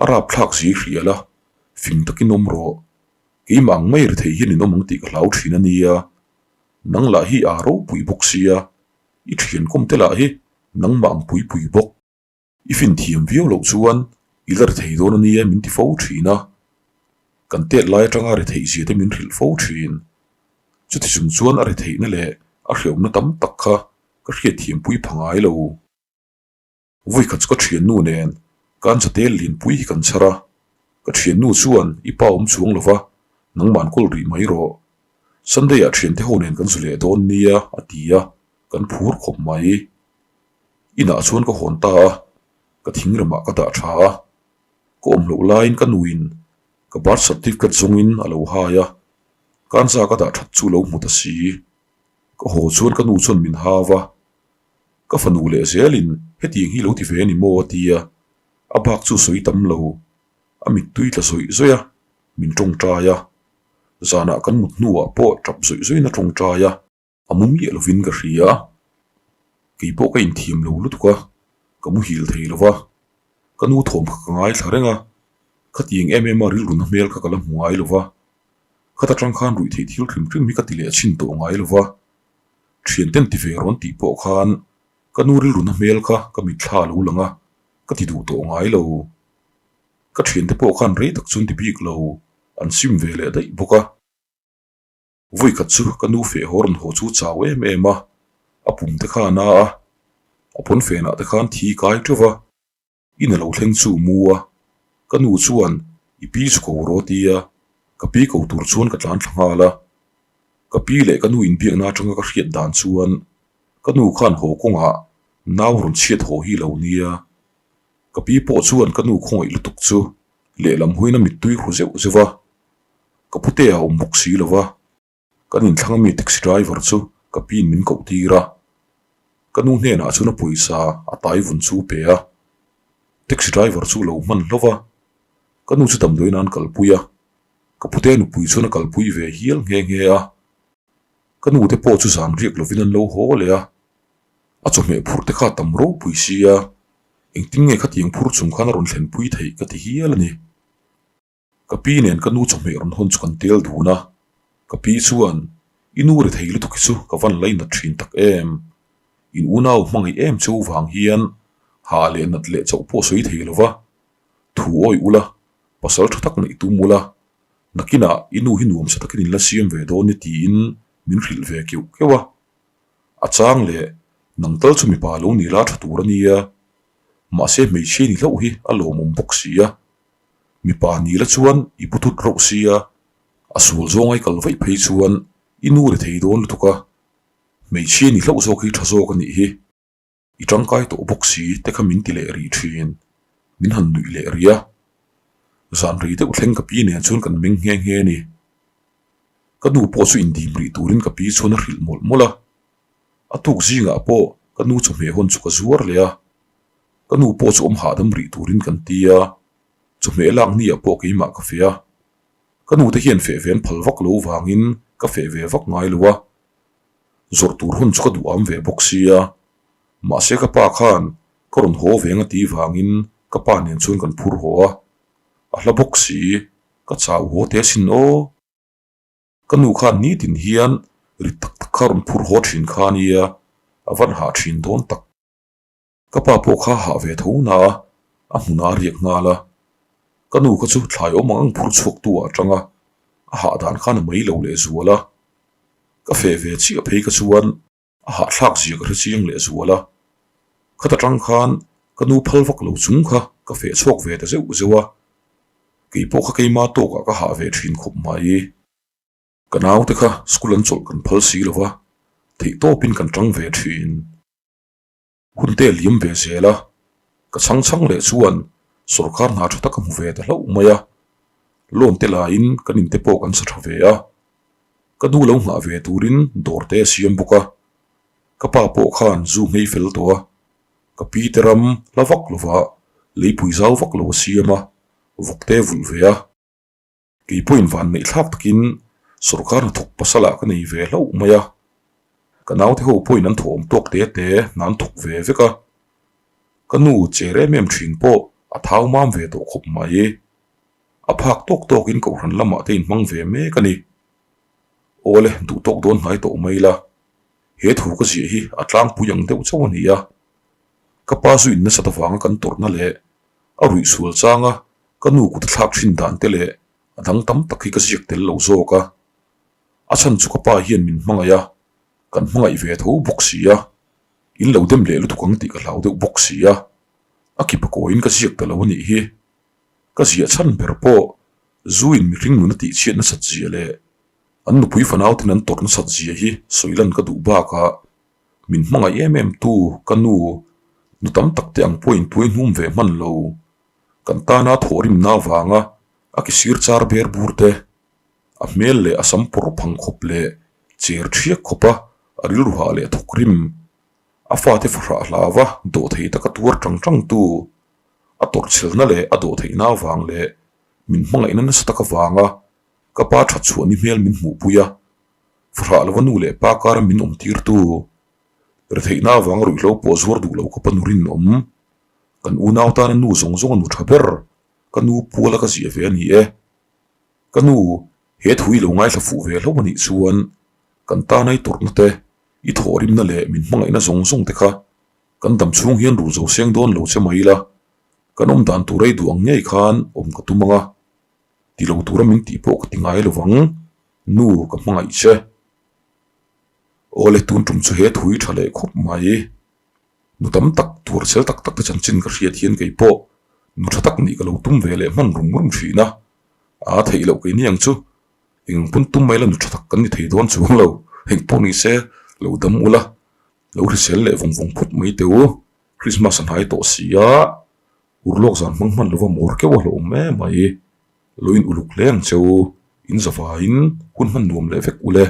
S1: A rapthlak zi hrial a, fing takin awm rawh. Keimah ang mai ri thei hian in awm ang tih ka hlau thin a nia. Nang lah hi aa ropui bawk sia, i thian kawm te lah hi nangmah ang pui pui bawk. I fin thiam viau loh chuan i la ri thei dawn a nia min ti fo thin a, kan tet lai atanga ri theih zia te min hrilh fo thin. Chuti chung chuan a ri theihna leh a hreawmna tam tak kha ka hriatthiam pui pha ngai lo. Vawikhat chu ka thiannu nen kan chatel lianpui hi kan chhar a, ka thiannu chuan i pa awm chuang lo va, nangmah kawl rih mai rawh. Sunday ah thiante ho nen kan zu leh dawn nia a ti a, kan phur khawp mai. Inah chuan ka hawn ta a, ka thingremah ka dah tha a, ka awm loh laiin ka nuin ka birth certificate zawngin a lo hai a, kanza ka dah that chu lo hmu ta si. Ka haw chuan ka nu chuan min hau a, Ka fanu leh zelin hetiang hi lo ti ve a ni maw a ti a, a bak chu sawi tam lo. A mittui tla zawih zawih a, min tawngtai a. Zanah kan mut hnuah pawh tap zawih zawihin a tawngtai a. A mu miah lovin ka hria. Kei pawh ka inthiam lo lutuk a, ka muhil thei lo va. Ka nu thawm kha ka ngaithla reng a, khatiang em em a rilruna hmel kha ka la hmu ngai lo va. Khata tang khan ruih theih thil hrim hrim hi ka ti leh chhin tawh ngai lo va. Thianten ti ve rawn tih pawh khan ka nu rilruna hmel kha ka mitthla a lo lang a, ka ti duh tawh ngai lo. Ka thiante pawh khan rei tak chuan ti bik lo, an sim ve leh daih bawk a. Vawikhat chu ka nu feh haw rawn haw chu chau em em a, a pum te kha a na a, a pawnfenah te khan thi kai teuh va. In a lo thleng chu mu a, ka nu chuan i pi chu ko rawh a ti a, ka pi ko tur chuan ka tlan thla nghal a. Ka pi leh ka nu inbiakna atanga ka hriat dan chuan ka nu khan haw kawngah nau rawn chhiat haw hi lo nia. Ka pi pawh chuan ka nu khawngaih lutuk chu lehlam huin a mittui hru zeuh zeuh a, ka pute a awm bawk si lo va. Kan inthlang ami taxi driver chu ka piin min koh tir a, ka nu hnenah chuan a pawisa a tai vun chu pe a, taxi driver chu lo hman hlauh va, ka nu chu damdawiin an kalpui a, ka pute nupui chuan a kalpui ve hial nghe nghe a, ka nu te pawh chu zan riak lovin an lo haw leh a, a chawhmeh phurh te kha tam ropui sia, engtin nge khatiang phur chung khan a rawn thlenpui theih ka ti hial a ni. Ka pi nen ka nu chawhmeh rawn hawn chu kan tel dun a, ka pi chuan, I nu ri thei lutuk hi chu ka van lainat thin tak em? In unau hmangaih em cheu vang hian hah leh nat leh chauh pawh sawi thei lo va, thu awih ula, pasal tha tak neih tum ula, nakinah i nu hi nuamsa takin in la siam ve dawn ni tiin min hrilh ve keuh keuh a. A chang leh nang tal chu mipa lo ni la tha tur a nia, mahse hmeichhia ni hlauh hi a lawmawm bawk si a. Mipa ni la chuan i pu thut rauh sia, a sual zawnga i kal vaih phei chuan i nu ri thei dawn lutuk a, hmeichhia ni hlauh zawk hi tha zawk a nih hi. I tangkai tawh bawk si te kha min ti leh rih thin, min han nuih leh rih a. Zan rei deuh thleng ka pi nen chuan kan meng nghe nghe a ni. Ka nu pawh chu indim rih turin ka pi chuan a hrilh mawlh mawlh a. A tuk zingah pawh ka nu chawhmeh hawn chu ka zuar leh a. Ka nu pawh chu awm hahdam rih turin kan ti a, chawhmeh lak ni ah pawh keimah ka feh a. Ka nu te hian feh ve an phal vak lo vangin ka feh ve vak ngai lo a. Zawrh tur hun chu ka duh am ve bawk sia. Mahse ka pa khan ka rawn haw ve nga ti vangin ka pa nen chuan kan phur haw a. A hla bawk si, ka chau haw teh asin aw. Ka nu khan nitin hian rit tak tak kha rawn phur haw thin kha ania, a van hah thin dawn tak. Ka pa pawh kha hah ve tho na a, a hmunah a riak nghal a. Ka nu kha chu thlai awm ang ang phur chhuak tu ah atang a, a hah dan khan a mai lo leh zual a. Ka feh ve chiah phei kha chuan a hahthlak zia ka hre chiang leh zual a. Khata tang khan ka nu phal vak lo chung kha ka feh chhuak ve ta zeuh zeuh a. Kei pawh kha keima tawkah ka hah ve thin khawp mai. Ka naute kha school an chawlh kan phal si lo va, theihtawpin kan tang ve thin. Hun te a liam ve zel a, ka chhang chhang leh chuan sawrkar hna tha tak a hmu ve ta hlauh mai a, loan te laiin kan inte pawh kan sa tha ve a, ka nu lo nghah ve turin dawr te a siam bawk a, ka pa pawh khan zu nghei fel tawh a, ka pi te ram hla vak lova leipui zau vak lo a siam a, vawk te a vulh ve a. Kei pawhin van neih thlak takin sawrkar hnathawk pasalah ka nei ve hlauh mai a, ka naute ho pawhin an thawm tawk te te hna an thawk ve vek a, ka nu cher em em thin pawh a thau mam ve tawh khawp mai. A phak tawk tawkin kohhran lamah te inhmang ve mek a ni. Awle, duh tawk dawn hnai tawh mai la, he thu ka ziah hi a tlangpui ang deuh chauh a ni a, ka pa zu in nasat avanga kan tawrhna leh a ruih sual changa Ka nu kut a thlak thin dan te leh a dang tam tak hi ka ziak tel lo zawk a. A chhan chu ka pa hian min hmangaih a, kan hmangaih ve tho bawk si a. In lo dem leh lutuk ang tih ka hlau deuh bawk si a. A kipa kawiin ka ziak ta lo a nih hi. Ka ziah chhan ber pawh zu in mihring nun a tihchhiat nasat zia leh an nupui fanau ten an tawrh nasat zia hi sawi lan ka duh bakah min hmangaih em em tu ka nu nu tam tak te ang pawhin tuai hnum ve hman lo. Kan tana thawhrimna avanga a ki sir char ber bur te, a hmel leh a sam pawr phang khawp leh cher thiak khawpa a rilru hah leh thawk rim A fate fahrah hlauva dawhthei taka tuar tang tang tu, a tawrhchhelna leh a dawhtheihna avang leh min hmangaihna nasa tak avanga ka pa that chhuah ni hmel min hmuhpui a, fahrah lova nu leh pa kara min awm tirtu, retheihna avanga ruihhlo pawh zuar duh lo khawpa nu rinawm, kan unau tana nu zawng zawnga nu tha ber ka nu puala ka ziah ve a ni e. Ka nu, he thu i lo ngaithla fuh ve hlauh a nih chuan kan tana i tawrhna te I thawhrimna leh min hmangaihna zawng zawng te kha kan dam chhung hian rul zo seng dawn lo che mai ila, kan awm dan tur ei duh ang ngei khan awm ka tum ang a, ti lo tura min tih pawh ka ti ngai lo vang, nu ka hmangaih che. Awle tun tum chu he thu i tha leh khawp mai. Nu tam tak tuar chel tak tak te chanchin ka hriat hian kei pawh nu tha tak nih ka lo tum ve leh hman rum rum thin a, aa theih loh kei ni ang chu. Eng pawn tum mai la nu tha tak kan ni thei dawn chuang lo, eng pawh ni se lo dam ula, lo hrisel leh vawng vawng phawt mai teh u, Christmas a hnai tawh si a, urlawk zan hmang hman lova mawr keuh a hlauhawm em mai, lo in uluk hle ang che u, in zavaiin hun hman nuam leh vek ule.